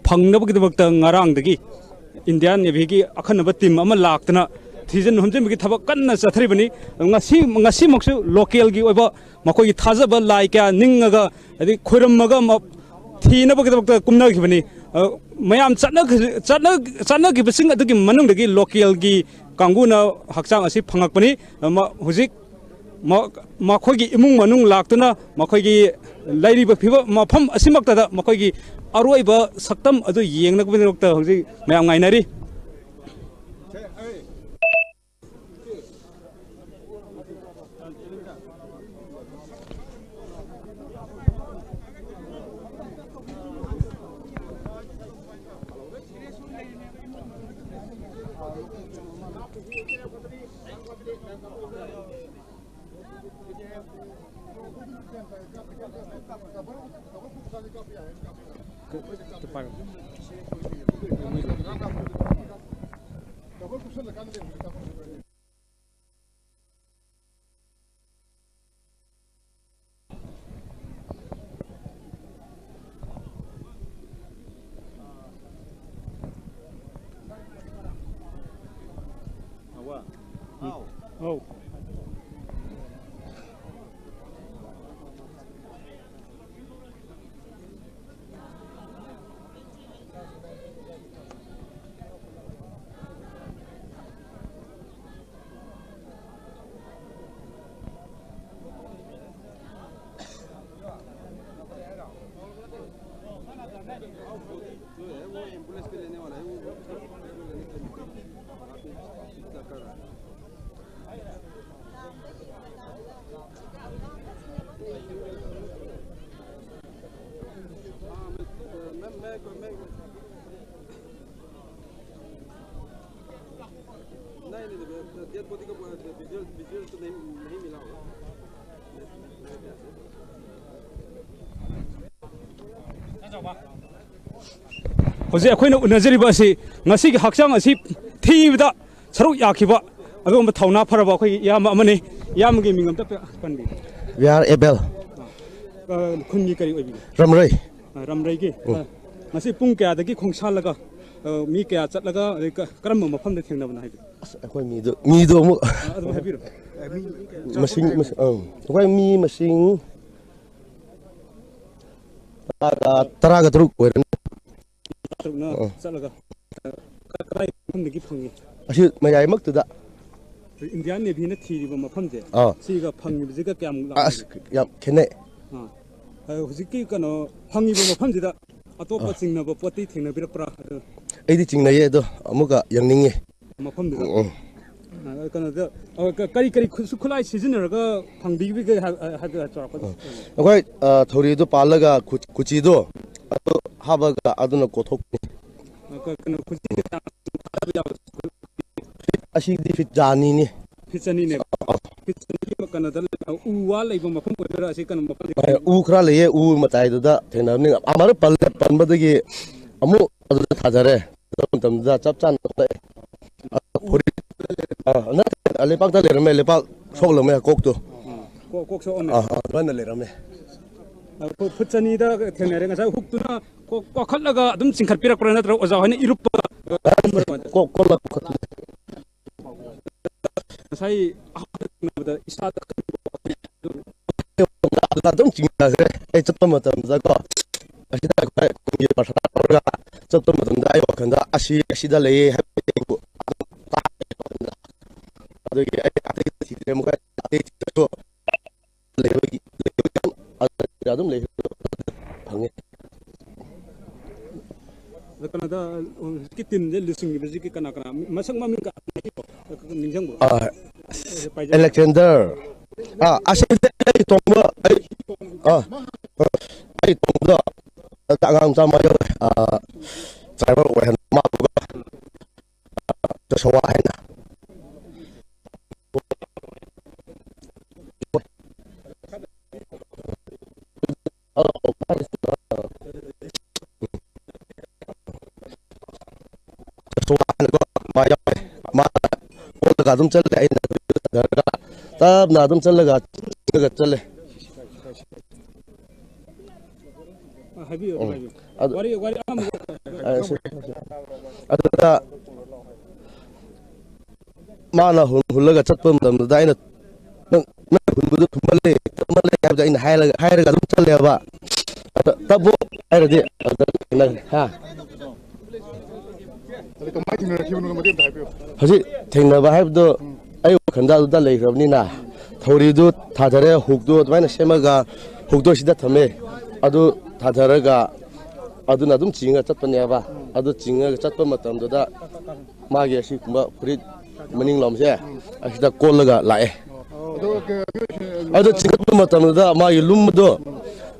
ꯐꯪꯅꯕꯒꯤꯗꯃꯛꯇ ꯉꯔꯥꯡꯗꯒꯤ ꯏꯟꯗꯤꯌꯥꯟ ꯅꯦꯚꯤꯒꯤ ꯑꯈꯟꯅꯕ ꯇꯤꯝ ꯑꯃ ꯂꯥꯛꯇꯅ ꯊꯤꯖꯤꯟ ꯍꯨꯝꯖꯤꯟꯕꯒꯤ ꯊꯕꯛ ꯀꯟꯅ ꯆꯠꯊꯔꯤꯕꯅꯤ꯫ ꯉꯁꯤ, ꯉꯁꯤꯃꯛꯁꯨ ꯂꯣꯀꯦꯜꯒꯤ ꯑꯣꯏꯕ ꯃꯈꯣꯏꯒꯤ ꯊꯥꯖꯕ ꯂꯥꯏ ꯀꯌꯥ ꯅꯤꯡꯉꯒ, ꯍꯥꯏꯗꯤ ꯈꯣꯏꯔꯝꯃꯒ ꯃ-, ꯊꯤꯅꯕꯒꯤꯗꯃꯛꯇ ꯀꯨꯝꯅꯈꯤꯕꯅꯤ꯫ ꯑ, ꯃꯌꯥꯝ ꯆꯠꯅ-, ꯆꯠꯅ-, ꯆꯠꯅꯈꯤꯕꯁꯤꯡ ꯑꯗꯨꯒꯤ ꯃꯅꯨꯡꯗꯒꯤ ꯂꯣꯀꯦꯜꯒꯤ ꯀꯥꯡꯕꯨꯅ ꯍꯛꯆꯥꯡ ꯑꯁꯤ ꯐꯪꯉꯛꯄꯅꯤ꯫ ꯑ, ꯃ-, ꯍꯧꯖꯤꯛ ꯃ-, ꯃꯈꯣꯏꯒꯤ ꯏꯃꯨꯡ ꯃꯅꯨꯡ ꯂꯥꯛꯇꯨꯅ ꯃꯈꯣꯏꯒꯤ ꯂꯩꯔꯤꯕ ꯐꯤꯕꯝ, ꯃꯐꯝ ꯑꯁꯤꯃꯛꯇꯗ ꯃꯈꯣꯏꯒꯤ ꯑꯔꯣꯏꯕ ꯁꯛꯇꯝ ꯑꯗꯨ ꯌꯦꯡꯅꯕꯒꯤꯗꯃꯛꯇ ꯍꯧꯖꯤꯛ ꯃꯌꯥꯝ ꯉꯥꯏꯅꯔꯤ꯫ ꯍꯧꯖꯤꯛ ꯑꯩꯈꯣꯏꯅ ꯎꯅꯖꯔꯤꯕ ꯑꯁꯤ ꯉꯁꯤꯒꯤ ꯍꯛꯆꯥꯡ ꯑꯁꯤ ꯊꯤꯕꯗ ꯁꯔꯨꯛ ꯌꯥꯈꯤꯕ ꯑꯗꯨꯒꯨꯝꯕ ꯊꯧꯅꯥ ꯐꯔꯕ ꯑꯩꯈꯣꯏꯒꯤ ꯏꯌꯥꯝꯕ ꯑꯃꯅꯤ꯫ ꯏꯌꯥꯝꯕꯒꯤ ꯃꯤꯡ ꯑꯝꯇ ꯄꯟꯕꯤꯌꯨ꯫ We are Abel. ꯑ, ꯈꯨꯟꯒꯤ ꯀꯔꯤ ꯑꯣꯏꯕꯤꯒꯦ? ꯔꯝꯔꯩ꯫ ꯑ, ꯔꯝꯔꯩꯒꯤ꯫ ꯑ, ꯉꯁꯤ ꯄꯨꯡ ꯀꯌꯥꯗꯒꯤ ꯈꯣꯡꯁꯥꯜꯂꯒ, ꯑ, ꯃꯤ ꯀꯌꯥ ꯆꯠꯂꯒ, ꯑꯗꯩ ꯀ-, ꯀꯔꯝꯕ ꯃꯐꯝꯗ ꯊꯦꯡꯅꯕꯅꯣ ꯍꯥꯏꯕꯤꯌꯨ꯫ ꯑꯁ, ꯑꯩꯈꯣꯏ ꯃꯤꯗꯣ, ꯃꯤꯗꯣ ꯑꯃꯨꯛ ꯑ, ꯑꯗꯨꯝ ꯍꯥꯏꯕꯤꯔꯣ꯫ ꯃꯁꯤꯡ, ꯃꯁꯤꯡ, ꯑꯪ꯫ ꯑꯩꯈꯣꯏ ꯃꯤ ꯃꯁꯤꯡ ꯇꯔꯥꯒ, ꯇꯔꯥꯒ ꯇꯔꯨꯛ ꯑꯣꯏꯔꯅꯤ꯫ ꯇꯔꯨꯛꯅ ꯆꯠꯂꯒ, ꯑ, ꯀ-, ꯀꯗꯥꯏ ꯃꯐꯝꯗꯒꯤ ꯐꯪꯉꯤ? ꯑꯁꯤ ꯃꯌꯥꯏꯃꯛꯇꯨꯗ꯫ ꯏꯟꯗꯤꯌꯥꯟ ꯅꯦꯚꯤꯅ ꯊꯤꯔꯤꯕ ꯃꯐꯝꯁꯦ, ꯑꯥ꯫ ꯁꯤꯒ ꯐꯪꯉꯤꯕꯁꯤꯒ ꯀꯌꯥꯃꯨꯛ ꯑꯁ, ꯂꯥꯞꯅꯒꯦ? ꯌꯥꯝ ꯈꯦꯠꯅꯩ꯫ ꯑꯥ꯫ ꯑ, ꯍꯧꯖꯤꯛꯀꯤ ꯀꯩꯅꯣ ꯐꯪꯉꯤꯕ ꯃꯐꯝꯁꯤꯗ ꯑꯇꯣꯞꯄ ꯆꯤꯡꯅꯕ ꯄꯣꯠꯇꯤ ꯊꯦꯡꯅꯕꯤꯔꯛꯄ꯭ꯔꯥ? ꯑꯗꯨ ꯑꯩꯗꯤ ꯆꯤꯡꯅꯩꯌꯦ ꯑꯗꯣ, ꯑꯃꯨꯛꯀ ꯌꯦꯡꯅꯤꯡꯉꯤ꯫ ꯃꯐꯝꯗꯨꯗ꯫ ꯎꯝ, ꯎꯝ꯫ ꯑ, ꯀꯩꯅꯣꯗ, ꯑ, ꯀ-, ꯀꯔꯤ ꯀꯔꯤ ꯈꯨꯠꯁꯨ ꯈꯨꯠꯂꯥꯏ ꯁꯤꯖꯤꯟꯅꯔꯒ ꯐꯪꯕꯤꯕꯒꯦ ꯍꯥꯏ-, ꯍꯥꯏꯕꯗꯨ ꯆꯥꯎꯔꯥꯛꯄ? ꯑꯩꯈꯣꯏ, ꯑ, ꯊꯧꯔꯤꯗꯨ ꯄꯥꯜꯂꯒ ꯈꯨ-, ꯈꯨꯆꯤꯗꯣ ꯑꯗꯨ ꯍꯥꯞꯄꯒ ꯑꯗꯨꯅ ꯀꯣꯠꯊꯣꯛꯄꯅꯤ꯫ ꯑ, ꯀ-, ꯀꯩꯅꯣ, ꯈꯨꯖꯤꯗ ꯊꯥꯗꯕ ꯌꯥꯕ ꯑꯁꯤꯗꯤ ꯐꯤꯠ ꯆꯥꯅꯤꯅꯤ꯫ ꯐꯤꯠ ꯆꯅꯤꯅꯦꯕ꯫ ꯐꯤꯠ ꯆꯅꯤꯒꯤ ꯀꯩꯅꯣꯗ ꯂꯩ-, ꯎ ꯋꯥ ꯂꯩꯕ ꯃꯐꯝ ꯑꯣꯏꯗꯣꯏꯔꯥ? ꯑꯁꯤ ꯀꯩꯅꯣ ꯃꯐꯝꯁꯦ? ꯎ ꯈꯔ ꯂꯩꯌꯦ, ꯎ ꯃꯇꯥꯏꯗꯨꯗ ꯊꯦꯡꯅꯕꯅꯤ꯫ ꯑꯃꯔꯛ ꯄꯜꯂꯦ, ꯄꯟꯕꯗꯒꯤ ꯑꯃꯨꯛ ꯑꯗꯨꯗ ꯊꯥꯖꯔꯦ꯫ ꯑꯗꯨ ꯃꯇꯝꯗꯨꯗ ꯆꯞ ꯆꯥꯅ ꯊꯣꯛꯂꯛꯑꯦ꯫ ꯑꯗꯨ ꯐꯨꯔꯤꯠ, ꯑ, ꯅꯠꯇꯦ, ꯂꯩꯄꯥꯛꯇ ꯂꯩꯔꯝꯃꯦ, ꯂꯩꯄꯥꯛ ꯁꯣꯛꯂꯝꯃꯦ ꯀꯣꯛꯇꯣ꯫ ꯀꯣꯛ, ꯀꯣꯛ ꯁꯣꯛꯑꯝꯃꯦ꯫ ꯑ, ꯑ, ꯑꯗꯨꯃꯥꯏꯅ ꯂꯩꯔꯝꯃꯦ꯫ ꯑ, ꯐꯨ-, ꯐꯨꯠ ꯆꯅꯤꯗ ꯊꯦꯡꯅꯔꯦ꯫ ꯉꯁꯥꯏ ꯍꯨꯛꯇꯨꯅ ꯀꯣꯛ ꯀꯣꯛꯈꯠꯂꯒ ꯑꯗꯨꯝ ꯆꯤꯡꯈꯠꯄꯤꯔꯛꯄ꯭ꯔꯥ, ꯅꯠꯇ꯭ꯔꯒ ꯑꯣꯖꯥ ꯍꯣꯏꯅ ꯏꯔꯨꯞꯄꯒ? ꯀꯣꯛ ꯀꯣꯜꯂ ꯀꯣꯛꯈꯠꯄꯅꯦ꯫ ꯉꯁꯥꯏ ꯑꯍꯥꯟꯕ ꯊꯦꯡꯅꯕꯗ ꯏꯁꯥꯗ ꯑꯗꯨꯅ ꯑꯗꯨꯝ ꯆꯤꯡꯅꯈ꯭ꯔꯦ꯫ ꯑꯩ ꯆꯠꯄ ꯃꯇꯝꯗ ꯀꯣ, ꯑꯁꯤꯗ ꯑꯩꯈꯣꯏ ꯈꯨꯟꯒꯤ ꯄ꯭ꯔꯊꯅꯥ ꯇꯧꯔꯒ ꯆꯠꯄ ꯃꯇꯝꯗ ꯑꯩ ꯋꯥꯈꯜꯗ ꯑꯁꯤ, ꯑꯁꯤꯗ ꯂꯩꯌꯦ ꯍꯥꯏꯕꯗꯨ ꯑꯗꯨꯝ ꯇꯥꯏ꯫ ꯑꯗꯨꯒꯤ ꯑꯩ ꯑꯇꯩ ꯊꯤꯗ꯭ꯔꯦ꯫ ꯑꯃꯨꯛꯀ ꯑꯇꯩ ꯊꯤꯗ꯭ꯔꯁꯨ ꯂꯩꯕꯒꯤ, ꯂꯩꯕꯒꯤ ꯑꯗꯨꯝ ꯂꯩ, ꯐꯪꯉꯦ꯫ ꯑꯗꯣ ꯀꯩꯅꯣꯗ, ꯍꯧꯖꯤꯛꯀꯤ ꯇꯤꯝꯁꯦ ꯂꯨꯆꯤꯡꯈꯤꯕꯁꯤꯒꯤ ꯀꯅꯥ ꯀꯅꯥ, ꯃꯁꯛ ꯃꯃꯤꯡ ꯀ-, ꯅꯤꯡꯁꯤꯡꯕ꯭ꯔꯣ? ꯑꯥ, ꯄꯥꯏꯖ-, ꯑꯂꯦꯛꯁꯦꯟꯗꯔ, ꯑꯥ, ꯑꯁꯤꯗ ꯑꯩ ꯇꯣꯡꯕ, ꯑꯩ, ꯑꯥ, ꯑꯩ ꯇꯣꯡꯕꯗ ꯑꯉꯥꯡ ꯃꯆꯥ ꯑꯃ ꯌꯥꯎꯋꯦ, ꯑꯥ, ꯗ꯭ꯔꯥꯏꯚꯔ ꯑꯣꯏꯍꯟꯕ ꯃꯥ, ꯖꯣꯁꯋꯥ ꯍꯥꯏꯅ꯫ ꯁꯣ ꯍꯥꯏꯅꯀꯣ, ꯃꯥ ꯌꯥꯎꯋꯦ꯫ ꯃꯥꯅ ꯀꯣꯜꯂꯒ ꯑꯗꯨꯝ ꯆꯠꯂꯦ, ꯑꯩꯅ ꯊꯥꯗꯔꯒ ꯇꯞꯅ ꯑꯗꯨꯝ ꯆꯠꯂꯒ, ꯆꯠꯂꯒ ꯆꯠꯂꯦ꯫ ꯑ, ꯍꯥꯏꯕꯤꯌꯨ, ꯑꯗꯨꯝ ꯎꯝ꯫ ꯍꯥꯏꯕꯤꯌꯨ꯫ ꯑꯗꯨ ꯋꯥꯔꯤ, ꯋꯥꯔꯤ ꯑꯃ ꯑ, ꯁꯤ, ꯁꯤ꯫ ꯑꯗꯨꯗ ꯃꯥꯅ ꯍꯨꯜ-, ꯍꯨꯜꯂꯒ ꯆꯠꯄ ꯃꯇꯝꯗꯨꯗ ꯑꯩꯅ, "ꯅꯪ, ꯅꯪ ꯍꯨꯟꯕꯗꯨ ꯊꯨꯝꯃꯜꯂꯦ, ꯊꯨꯝꯃꯜꯂꯦ" ꯍꯥꯏꯕꯗ ꯑꯩꯅ ꯍꯥꯏꯔꯒ, ꯍꯥꯏꯔꯒ ꯑꯗꯨꯝ ꯆꯠꯂꯦꯕ꯫ ꯑꯗ "ꯇꯞꯄꯣ" ꯍꯥꯏꯔꯗꯤ, ꯑꯗ ꯅꯪ, ꯍꯥ? ꯑꯗ ꯀꯃꯥꯏꯅ ꯊꯦꯡꯅꯔꯛꯈꯤꯕꯅꯣ ꯃꯇꯦꯛ ꯑꯝꯇ ꯍꯥꯏꯕꯤꯌꯨ꯫ ꯍꯧꯖꯤꯛ ꯊꯦꯡꯅꯕ ꯍꯥꯏꯕꯗꯣ ꯎꯝ꯫ ꯑꯩ ꯋꯥꯈꯜꯗ ꯑꯗꯨꯗ ꯂꯩꯈ꯭ꯔꯕꯅꯤꯅ, ꯊꯧꯔꯤꯗꯨ ꯊꯥꯊꯔꯦ, ꯍꯨꯛꯇꯨ ꯑꯗꯨꯃꯥꯏꯅ ꯁꯦꯝꯃꯒ ꯍꯨꯛꯇꯣ ꯁꯤꯗ ꯊꯝꯃꯦ꯫ ꯑꯗꯨ ꯊꯥꯊꯔꯒ ꯑꯗꯨꯅ ꯑꯗꯨꯝ ꯆꯤꯡꯉ ꯆꯠꯄꯅꯦꯕ꯫ ꯑꯗꯨ ꯆꯤꯡꯉꯒ ꯆꯠꯄ ꯃꯇꯝꯗꯨꯗ ꯃꯥꯒꯤ ꯑꯁꯤꯒꯨꯝꯕ ꯐꯨꯔꯤꯠ ꯃꯅꯤꯡ ꯂꯣꯝꯁꯦ ꯑꯁꯤꯗ ꯀꯣꯜꯂꯒ ꯂꯥꯛꯑꯦ꯫ ꯑꯗꯣ ꯀ-, ꯑꯗꯨ ꯆꯤꯡꯈꯠꯄ ꯃꯇꯝꯗꯨꯗ ꯃꯥꯒꯤ ꯂꯨꯝꯕꯗꯣ,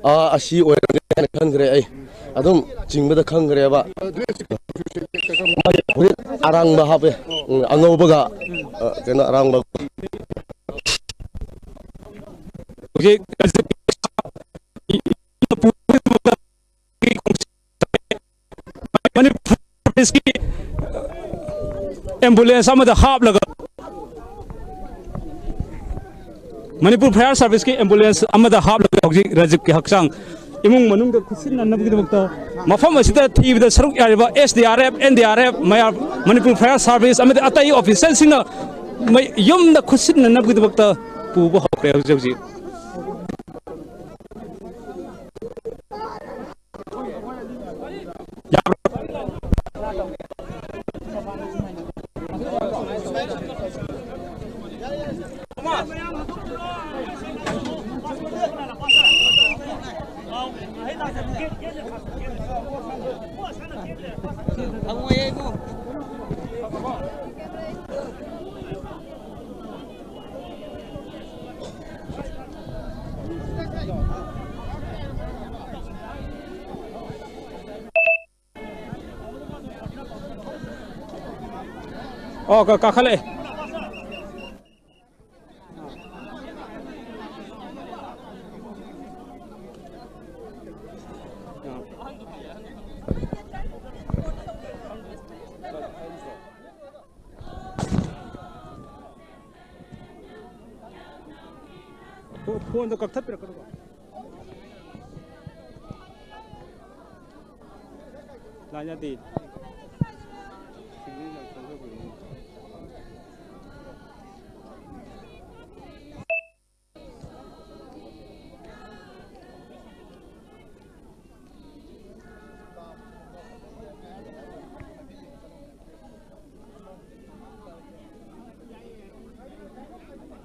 ꯑꯥ, ꯑꯁꯤ ꯑꯣꯏꯔꯝꯒꯅꯤ ꯍꯥꯏꯅ ꯈꯟꯈ꯭ꯔꯦ ꯑꯩ꯫ ꯑꯗꯨꯝ ꯆꯤꯡꯕꯗ ꯈꯪꯈ꯭ꯔꯦꯕ꯫ ꯃꯥꯒꯤ ꯐꯨꯔꯤꯠ ꯑꯔꯥꯡꯕ ꯍꯥꯞꯄꯦ꯫ ꯎꯝ, ꯑꯉꯧꯕꯒ, ꯑ, ꯀꯩꯅꯣ, ꯑꯔꯥꯡꯕ꯫ ꯍꯧꯖꯤꯛ ꯃꯅꯤꯄꯨꯔ ꯄꯨꯂꯤꯁꯀꯤ ꯑꯦꯝꯕꯨꯂꯦꯟꯁ ꯑꯃꯗ ꯍꯥꯞꯂꯒ, ꯃꯅꯤꯄꯨꯔ ꯐꯥꯌꯔ ꯁꯥꯔꯚꯤꯁꯀꯤ ꯑꯦꯝꯕꯨꯂꯦꯟꯁ ꯑꯃꯗ ꯍꯥꯞꯂꯒ ꯍꯧꯖꯤꯛ ꯔꯥꯖꯤꯕꯀꯤ ꯍꯛꯆꯥꯡ ꯏꯃꯨꯡ ꯃꯅꯨꯡꯗ ꯈꯨꯠꯁꯤꯟꯅꯅꯕꯒꯤꯗꯃꯛꯇ ꯃꯐꯝ ꯑꯁꯤꯗ ꯊꯤꯕꯗ ꯁꯔꯨꯛ ꯌꯥꯔꯤꯕ S D R F, N D R F, ꯃꯌꯥꯝ, ꯃꯅꯤꯄꯨꯔ ꯐꯥꯌꯔ ꯁꯥꯔꯚꯤꯁ ꯑꯃꯗꯤ ꯑꯇꯩ ꯑꯣꯐꯤꯁꯔꯁꯤꯡꯅ ꯃꯩ-, ꯌꯨꯝꯗ ꯈꯨꯠꯁꯤꯟꯅꯅꯕꯒꯤꯗꯃꯛꯇ ꯄꯨꯕ ꯍꯧꯈ꯭ꯔꯦ ꯍꯧꯖꯤꯛ ꯍꯧꯖꯤꯛ꯫ ꯑꯣ, ꯀ-, ꯀꯥꯈꯠꯂꯛꯑꯦ꯫ ꯐꯣꯟꯗꯣ ꯀꯛꯊꯠꯄꯤꯔꯛꯀꯅꯨꯀꯣ꯫ ꯂꯥꯏꯟ ꯌꯥꯗꯦ꯫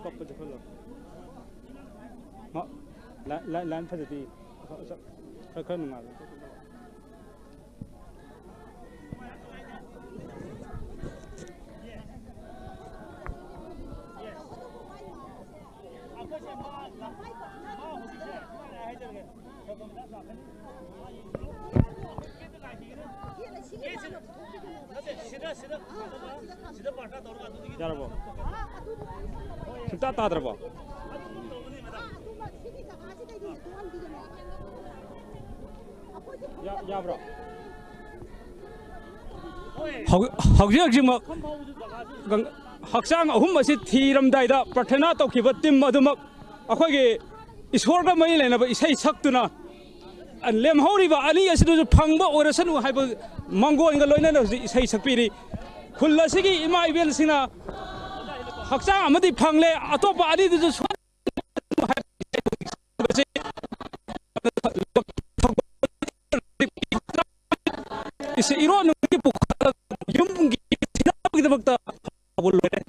ꯀꯞꯄꯗꯤ ꯈꯔ ꯂꯧ꯫ ꯃꯥ ꯂꯥꯏ-, ꯂꯥꯏ-, ꯂꯥꯏꯟ ꯐꯖꯗꯦ꯫ ꯈꯔ, ꯈꯔ ꯅꯨꯡꯉꯥꯏꯕ꯫ ꯌꯥꯔꯕꯣ? ꯁꯨꯡꯇꯥ ꯇꯥꯗ꯭ꯔꯕꯣ? ꯌꯥ-, ꯌꯥꯕ꯭ꯔꯣ? ꯍꯧ-, ꯍꯧꯖꯤꯛ ꯍꯧꯖꯤꯛꯃꯛ ꯒꯪ-, ꯍꯛꯆꯥꯡ ꯑꯍꯨꯝ ꯑꯁꯤ ꯊꯤꯔꯝꯗꯥꯏꯗ ꯄ꯭ꯔꯊꯅꯥ ꯇꯧꯈꯤꯕ ꯇꯤꯝ ꯑꯗꯨꯃꯛ ꯑꯩꯈꯣꯏꯒꯤ ꯏꯁꯣꯔꯒ ꯃꯔꯤ ꯂꯩꯅꯕ ꯏꯁꯩ ꯁꯛꯇꯨꯅ, ꯂꯦꯝꯍꯧꯔꯤꯕ ꯑꯅꯤ ꯑꯁꯤꯗꯨꯁꯨ ꯐꯪꯕ ꯑꯣꯏꯔꯁꯅꯨ ꯍꯥꯏꯕ ꯃꯪꯒꯣꯜꯒ ꯂꯣꯏꯅꯅ ꯍꯧꯖꯤꯛ ꯏꯁꯩ ꯁꯛꯄꯤꯔꯤ꯫ ꯈꯨꯜ ꯑꯁꯤꯒꯤ ꯏꯃꯥ ꯏꯕꯦꯜꯁꯤꯡꯅ ꯍꯛꯆꯥꯡ ꯑꯃꯗꯤ ꯐꯪꯂꯦ, ꯑꯇꯣꯞꯄ ꯑꯅꯤꯗꯨꯁꯨ ꯁꯣꯏ-, ꯏꯁ-, ꯏꯔꯣꯟ ꯅꯨꯡꯒꯤ ꯄꯨꯈꯠꯂꯒ ꯌꯨꯝꯒꯤ ꯊꯤꯅꯕꯒꯤꯗꯃꯛꯇ ꯂꯣꯏꯔꯦ꯫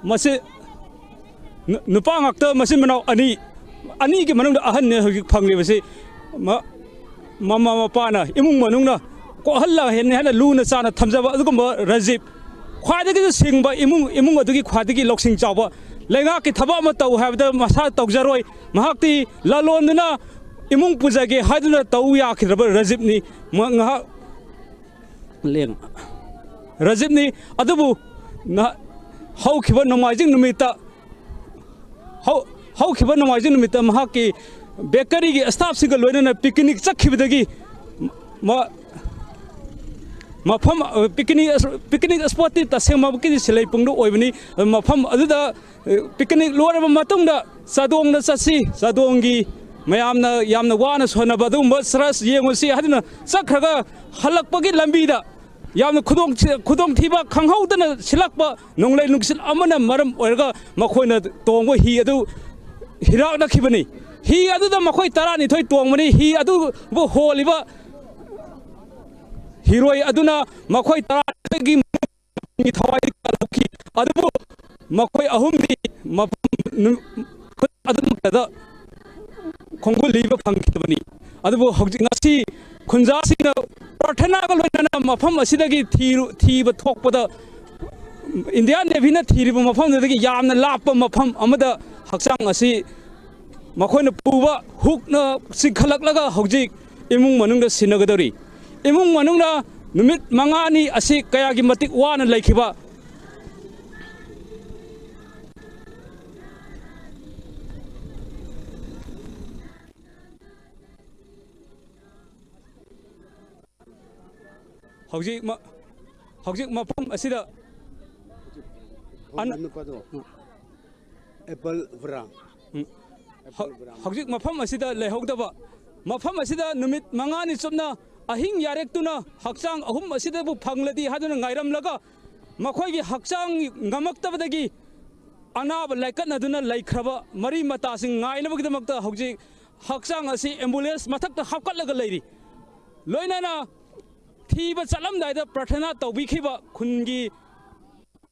ꯃꯁꯤ ꯅꯨ-, ꯅꯨꯄꯥ ꯉꯥꯛꯇ, ꯃꯆꯤꯟ ꯃꯅꯥꯎ ꯑꯅꯤ, ꯑꯅꯤꯒꯤ ꯃꯅꯨꯡꯗ ꯑꯍꯟꯅꯦ ꯍꯧꯖꯤꯛ ꯐꯪꯂꯤꯕꯁꯤ꯫ ꯃ-, ꯃꯃꯥ ꯃꯄꯥꯅ, ꯏꯃꯨꯡ ꯃꯅꯨꯡꯅ ꯀꯣꯛꯍꯜꯂꯒ ꯍꯦꯟꯅ ꯍꯦꯟꯅ ꯂꯨꯅ ꯆꯥꯅ ꯊꯝꯖꯕ ꯑꯗꯨꯒꯨꯝꯕ ꯔꯥꯖꯤꯕ, ꯈ꯭ꯋꯥꯏꯗꯒꯤꯁꯨ ꯁꯤꯡꯕ ꯏꯃꯨꯡ, ꯏꯃꯨꯡ ꯑꯗꯨꯒꯤ ꯈ꯭ꯋꯥꯏꯗꯒꯤ ꯂꯧꯁꯤꯡ ꯆꯥꯎꯕ, ꯂꯩꯉꯥꯛꯀꯤ ꯊꯕꯛ ꯑꯃ ꯇꯧ ꯍꯥꯏꯕꯗ ꯃꯁꯥ ꯇꯧꯖꯔꯣꯏ꯫ ꯃꯍꯥꯛꯇꯤ ꯂꯂꯣꯟꯗꯨꯅ ꯏꯃꯨꯡ ꯄꯨꯖꯒꯦ ꯍꯥꯏꯗꯨꯅ ꯇꯧ ꯌꯥꯈꯤꯗ꯭ꯔꯕ ꯔꯥꯖꯤꯕꯅꯤ꯫ ꯃ-, ꯉꯥꯏꯍꯥꯛ ꯂꯦꯡ-, ꯔꯥꯖꯤꯕꯅꯤ꯫ ꯑꯗꯨꯕꯨ ꯅ-, ꯍꯧꯈꯤꯕ ꯅꯣꯡꯃꯥꯏꯖꯤꯡ ꯅꯨꯃꯤꯠꯇ, ꯍꯧ-, ꯍꯧꯈꯤꯕ ꯅꯣꯡꯃꯥꯏꯖꯤꯡ ꯅꯨꯃꯤꯠꯇ ꯃꯍꯥꯛꯀꯤ ꯕꯦꯀꯔꯤꯒꯤ ꯁ꯭ꯇꯥꯐꯁꯤꯡꯒ ꯂꯣꯏꯅꯅ ꯄꯤꯀꯅꯤꯛ ꯆꯠꯈꯤꯕꯗꯒꯤ ꯃ-, ꯃꯐꯝ, ꯑ, ꯄꯤꯀꯅꯤꯛ ꯑꯁ-, ꯄꯤꯀꯅꯤꯛ ꯁ꯭ꯄꯣꯠꯇꯤ ꯇꯁꯦꯡꯃꯛꯀꯤꯗꯤ ꯁꯤꯂꯩꯄꯨꯡꯗ ꯑꯣꯏꯕꯅꯤ꯫ ꯃꯐꯝ ꯑꯗꯨꯗ, ꯑ, ꯄꯤꯀꯅꯤꯛ ꯂꯣꯏꯔꯕ ꯃꯇꯨꯡꯗ ꯆꯥꯗꯣꯡꯗ ꯆꯠꯁꯤ, ꯆꯥꯗꯣꯡꯒꯤ ꯃꯌꯥꯝꯅ ꯌꯥꯝꯅ ꯋꯥꯅ ꯁꯣꯟꯅꯕ ꯑꯗꯨꯒꯨꯝꯕ ꯁꯔꯁ ꯌꯦꯡꯉꯨꯁꯤ ꯍꯥꯏꯗꯨꯅ ꯆꯠꯈ꯭ꯔꯒ, ꯍꯜꯂꯛꯄꯒꯤ ꯂꯝꯕꯤꯗ ꯌꯥꯝꯅ ꯈꯨꯗꯣꯡ-, ꯈꯨꯗꯣꯡꯊꯤꯕ ꯈꯪꯍꯧꯗꯅ ꯁꯤꯜꯂꯛꯄ ꯅꯣꯡꯂꯩ ꯅꯨꯡꯁꯤꯠ ꯑꯃꯅ ꯃꯔꯝ ꯑꯣꯏꯔꯒ ꯃꯈꯣꯏꯅ ꯇꯣꯡꯕ ꯍꯤ ꯑꯗꯨ ꯍꯤꯔꯥꯛꯅꯈꯤꯕꯅꯤ꯫ ꯍꯤ ꯑꯗꯨꯗ ꯃꯈꯣꯏ ꯇꯔꯥꯅꯤꯊꯣꯏ ꯇꯣꯡꯕꯅꯤ꯫ ꯍꯤ ꯑꯗꯨꯕꯨ ꯍꯣꯜꯂꯤꯕ ꯍꯤꯔꯣꯏ ꯑꯗꯨꯅ ꯃꯈꯣꯏ ꯇꯔꯥꯅꯤꯊꯣꯏꯒꯤ ꯊꯋꯥꯏꯗꯤ ꯀꯜꯍꯧꯈꯤ꯫ ꯑꯗꯨꯕꯨ ꯃꯈꯣꯏ ꯑꯍꯨꯝꯗꯤ ꯃꯐꯝ ꯅꯨ-, ꯑꯗꯨꯃꯛꯇꯗ ꯈꯣꯡꯒꯨꯜ ꯂꯤꯕ ꯐꯪꯈꯤꯗꯕꯅꯤ꯫ ꯑꯗꯨꯕꯨ ꯍꯧꯖꯤꯛ ꯉꯁꯤ ꯈꯨꯟꯖꯥꯁꯤꯡꯅ ꯄ꯭ꯔꯥꯔꯊꯅꯥꯒ ꯂꯣꯏꯅꯅ ꯃꯐꯝ ꯑꯁꯤꯗꯒꯤ ꯊꯤꯔꯨ-, ꯊꯤꯕ ꯊꯣꯛꯄꯗ, ꯏꯟꯗꯤꯌꯥꯟ ꯅꯦꯚꯤꯅ ꯊꯤꯔꯤꯕ ꯃꯐꯝꯗꯨꯗꯒꯤ ꯌꯥꯝꯅ ꯂꯥꯞꯄ ꯃꯐꯝ ꯑꯃꯗ ꯍꯛꯆꯥꯡ ꯑꯁꯤ ꯃꯈꯣꯏꯅ ꯄꯨꯕ ꯍꯨꯛꯅ ꯆꯤꯡꯈꯠꯂꯛꯂꯒ ꯍꯧꯖꯤꯛ ꯏꯃꯨꯡ ꯃꯅꯨꯡꯗ ꯁꯤꯟꯅꯒꯗꯧꯔꯤ꯫ ꯏꯃꯨꯡ ꯃꯅꯨꯡꯅ ꯅꯨꯃꯤꯠ ꯃꯉꯥꯅꯤ ꯑꯁꯤ ꯀꯌꯥꯒꯤ ꯃꯇꯤꯛ ꯋꯥꯅ ꯂꯩꯈꯤꯕ꯫ ꯍꯧꯖꯤꯛ ꯃ-, ꯍꯧꯖꯤꯛ ꯃꯐꯝ ꯑꯁꯤꯗ ꯑꯅ-, ꯅꯨꯄꯥꯗꯣ꯫ ꯎꯝ꯫ ꯑꯦꯄꯜ ꯕ꯭ꯔꯥꯝ꯫ ꯎꯝ꯫ ꯍꯧ-, ꯍꯧꯖꯤꯛ ꯃꯐꯝ ꯑꯁꯤꯗ ꯂꯩꯍꯧꯗꯕ, ꯃꯐꯝ ꯑꯁꯤꯗ ꯅꯨꯃꯤꯠ ꯃꯉꯥꯅꯤ ꯆꯨꯞꯅ ꯑꯍꯤꯡ ꯌꯥꯔꯦꯛꯇꯨꯅ ꯍꯛꯆꯥꯡ ꯑꯍꯨꯝ ꯑꯁꯤꯗꯕꯨ ꯐꯪꯂꯗꯤ ꯍꯥꯏꯗꯨꯅ ꯉꯥꯏꯔꯝꯂꯒ, ꯃꯈꯣꯏꯒꯤ ꯍꯛꯆꯥꯡ ꯉꯝꯃꯛꯇꯕꯗꯒꯤ ꯑꯅꯥꯕ ꯂꯥꯏꯀꯠꯅꯗꯨꯅ ꯂꯩꯈ꯭ꯔꯕ ꯃꯔꯤ ꯃꯇꯥꯁꯤꯡ ꯉꯥꯏꯅꯕꯒꯤꯗꯃꯛꯇ ꯍꯧꯖꯤꯛ ꯍꯛꯆꯥꯡ ꯑꯁꯤ ꯑꯦꯝꯕꯨꯂꯦꯟꯁ ꯃꯊꯛꯇ ꯍꯥꯞꯀꯠꯂꯒ ꯂꯩꯔꯤ꯫ ꯂꯣꯏꯅꯅ ꯊꯤꯕ ꯆꯠꯂꯝꯗꯥꯏꯗ ꯄ꯭ꯔꯥꯔꯊꯅꯥ ꯇꯧꯕꯤꯈꯤꯕ ꯈꯨꯟꯒꯤ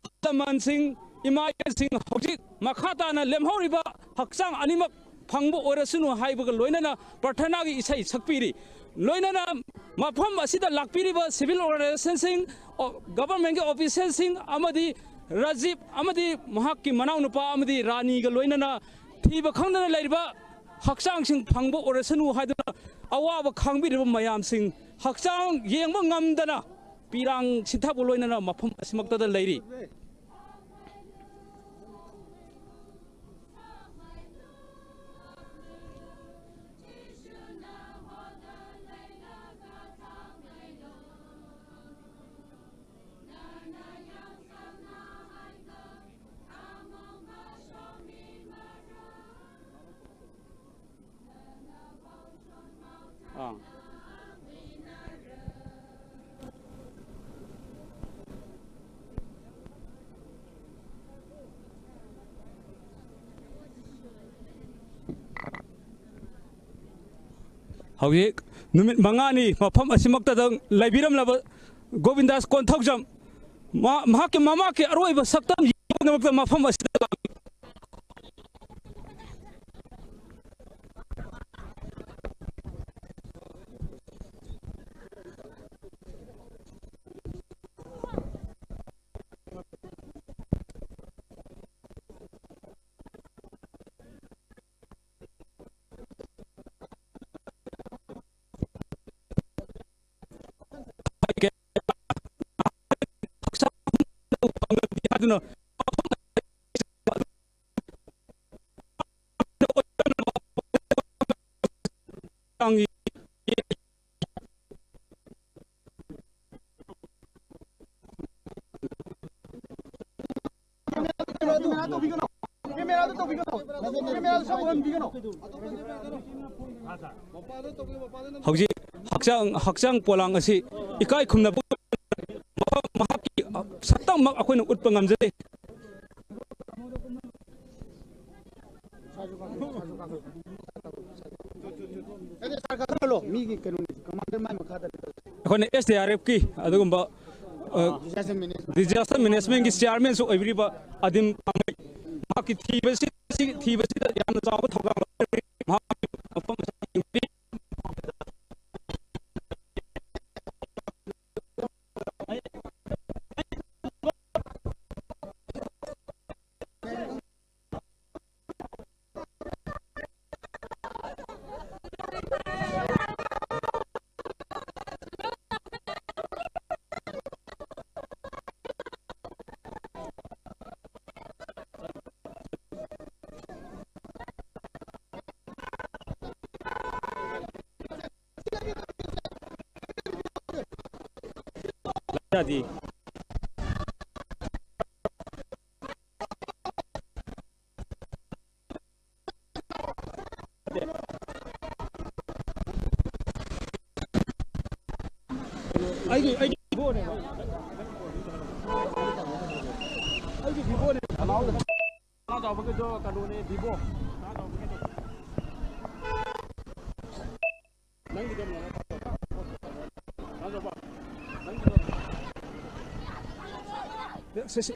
ꯑꯍꯜ ꯂꯃꯟꯁꯤꯡ, ꯏꯃꯥ ꯏꯕꯦꯜꯁꯤꯡ ꯍꯧꯖꯤꯛ ꯃꯈꯥ ꯇꯥꯅ ꯂꯦꯝꯍꯧꯔꯤꯕ ꯍꯛꯆꯥꯡ ꯑꯅꯤꯃꯛ ꯐꯪꯕ ꯑꯣꯏꯔꯁꯅꯨ ꯍꯥꯏꯕꯒ ꯂꯣꯏꯅꯅ ꯄ꯭ꯔꯊꯅꯥꯒꯤ ꯏꯁꯩ ꯁꯛꯄꯤꯔꯤ꯫ ꯂꯣꯏꯅꯅ ꯃꯐꯝ ꯑꯁꯤꯗ ꯂꯥꯛꯄꯤꯔꯤꯕ civil organizationꯁꯤꯡ, ꯑꯣ, governmentꯀꯤ officialꯁꯤꯡ ꯑꯃꯗꯤ ꯔꯥꯖꯤꯕ ꯑꯃꯗꯤ ꯃꯍꯥꯛꯀꯤ ꯃꯅꯥꯎꯅꯨꯄꯥ ꯑꯃꯗꯤ ꯔꯥꯅꯤꯒ ꯂꯣꯏꯅꯅ ꯊꯤꯕ ꯈꯪꯗꯅ ꯂꯩꯔꯤꯕ ꯍꯛꯆꯥꯡꯁꯤꯡ ꯐꯪꯕ ꯑꯣꯏꯔꯁꯅꯨ ꯍꯥꯏꯗꯨꯅ ꯑꯋꯥꯕ ꯈꯥꯡꯕꯤꯔꯤꯕ ꯃꯌꯥꯝꯁꯤꯡ ꯍꯛꯆꯥꯡ ꯌꯦꯡꯕ ꯉꯝꯗꯅ ꯄꯤꯔꯥꯡ ꯁꯤꯊꯕ ꯂꯣꯏꯅꯅ ꯃꯐꯝ ꯑꯁꯤꯃꯛꯇꯗ ꯂꯩꯔꯤ꯫ ꯑꯥ꯫ ꯍꯧꯖꯤꯛ ꯅꯨꯃꯤꯠ ꯃꯉꯥꯅꯤ ꯃꯐꯝ ꯑꯁꯤꯃꯛꯇꯗ ꯂꯩꯕꯤꯔꯝꯂꯕ ꯒꯣꯕꯤꯟꯗꯥꯁ ꯀꯣꯟꯊꯧꯖꯝ ꯃꯍꯥꯛꯀꯤ ꯃꯃꯥꯛꯀꯤ ꯑꯔꯣꯏꯕ ꯁꯛꯇꯝ ꯌꯦꯡꯅꯕꯒꯤꯗꯃꯛꯇ ꯃꯐꯝ ꯑꯁꯤꯗ ꯂꯥꯛꯂꯤ꯫ ꯑꯗꯨꯅ ꯍꯧꯖꯤꯛ ꯍꯛꯆꯥꯡ, ꯍꯛꯆꯥꯡ ꯄꯣꯂꯥꯡ ꯑꯁꯤ ꯏꯀꯥꯏ ꯈꯨꯝꯅꯕ ꯃꯍꯥꯛꯀꯤ ꯁꯛꯇꯝꯃꯛ ꯑꯩꯈꯣꯏꯅ ꯎꯠꯄ ꯉꯝꯖꯗꯦ꯫ ꯑꯩꯈꯣꯏꯅ S D R Fꯀꯤ ꯑꯗꯨꯒꯨꯝꯕ ꯑ, disaster managementꯀꯤ chairmanꯁꯨ ꯑꯣꯏꯕꯤꯔꯤꯕ ꯑꯗꯤꯝ ꯀꯥꯡꯃꯩ, ꯃꯍꯥꯛꯀꯤ ꯊꯤꯕꯁꯤ-, ꯊꯤꯕꯁꯤꯗ ꯌꯥꯝꯅ ꯆꯥꯎꯕ ꯊꯧꯗꯥꯡ ꯂꯧꯔꯤ꯫ ꯃꯍꯥꯛ ꯃꯐꯝ ꯑꯁꯤꯗ ꯌꯦꯡꯕꯤ-, ꯌꯥꯗꯦ꯫ ꯑꯩꯒꯤ, ꯑꯩꯒꯤ Vivoꯅꯦꯕ꯫ ꯑꯩꯒꯤ Vivoꯅꯦ꯫ ꯆꯥꯎꯕꯒꯤꯗꯣ ꯀꯩꯅꯣꯅꯦ, Vivo꯫ ꯅꯪꯒꯤꯗꯣ ꯑꯃꯨꯛ ꯅꯪꯒꯤꯗꯣ꯫ ꯁꯦ, ꯁꯦ꯫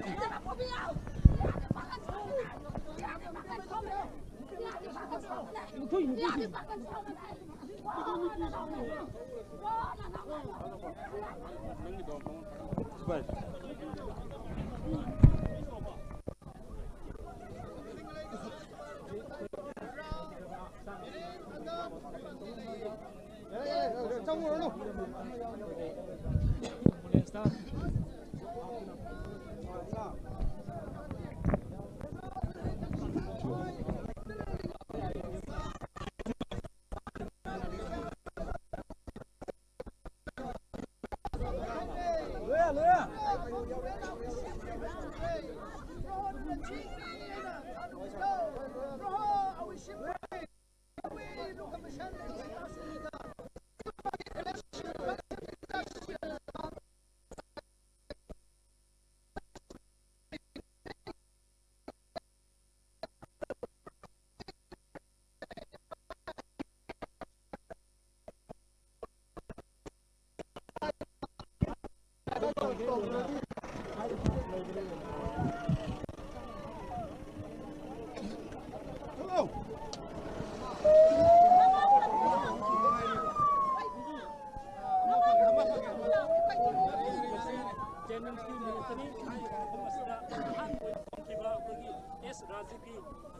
ꯖꯦꯅꯤꯝꯁꯀꯤ ꯃꯤꯂꯤꯇꯔꯤ ꯃꯐꯝ ꯑꯁꯤꯗ ꯑꯍꯥꯟꯕ ꯑꯣꯏꯅ ꯐꯪꯈꯤꯕ ꯑꯩꯈꯣꯏꯒꯤ ꯑꯦꯁ ꯔꯥꯖꯨꯒꯤ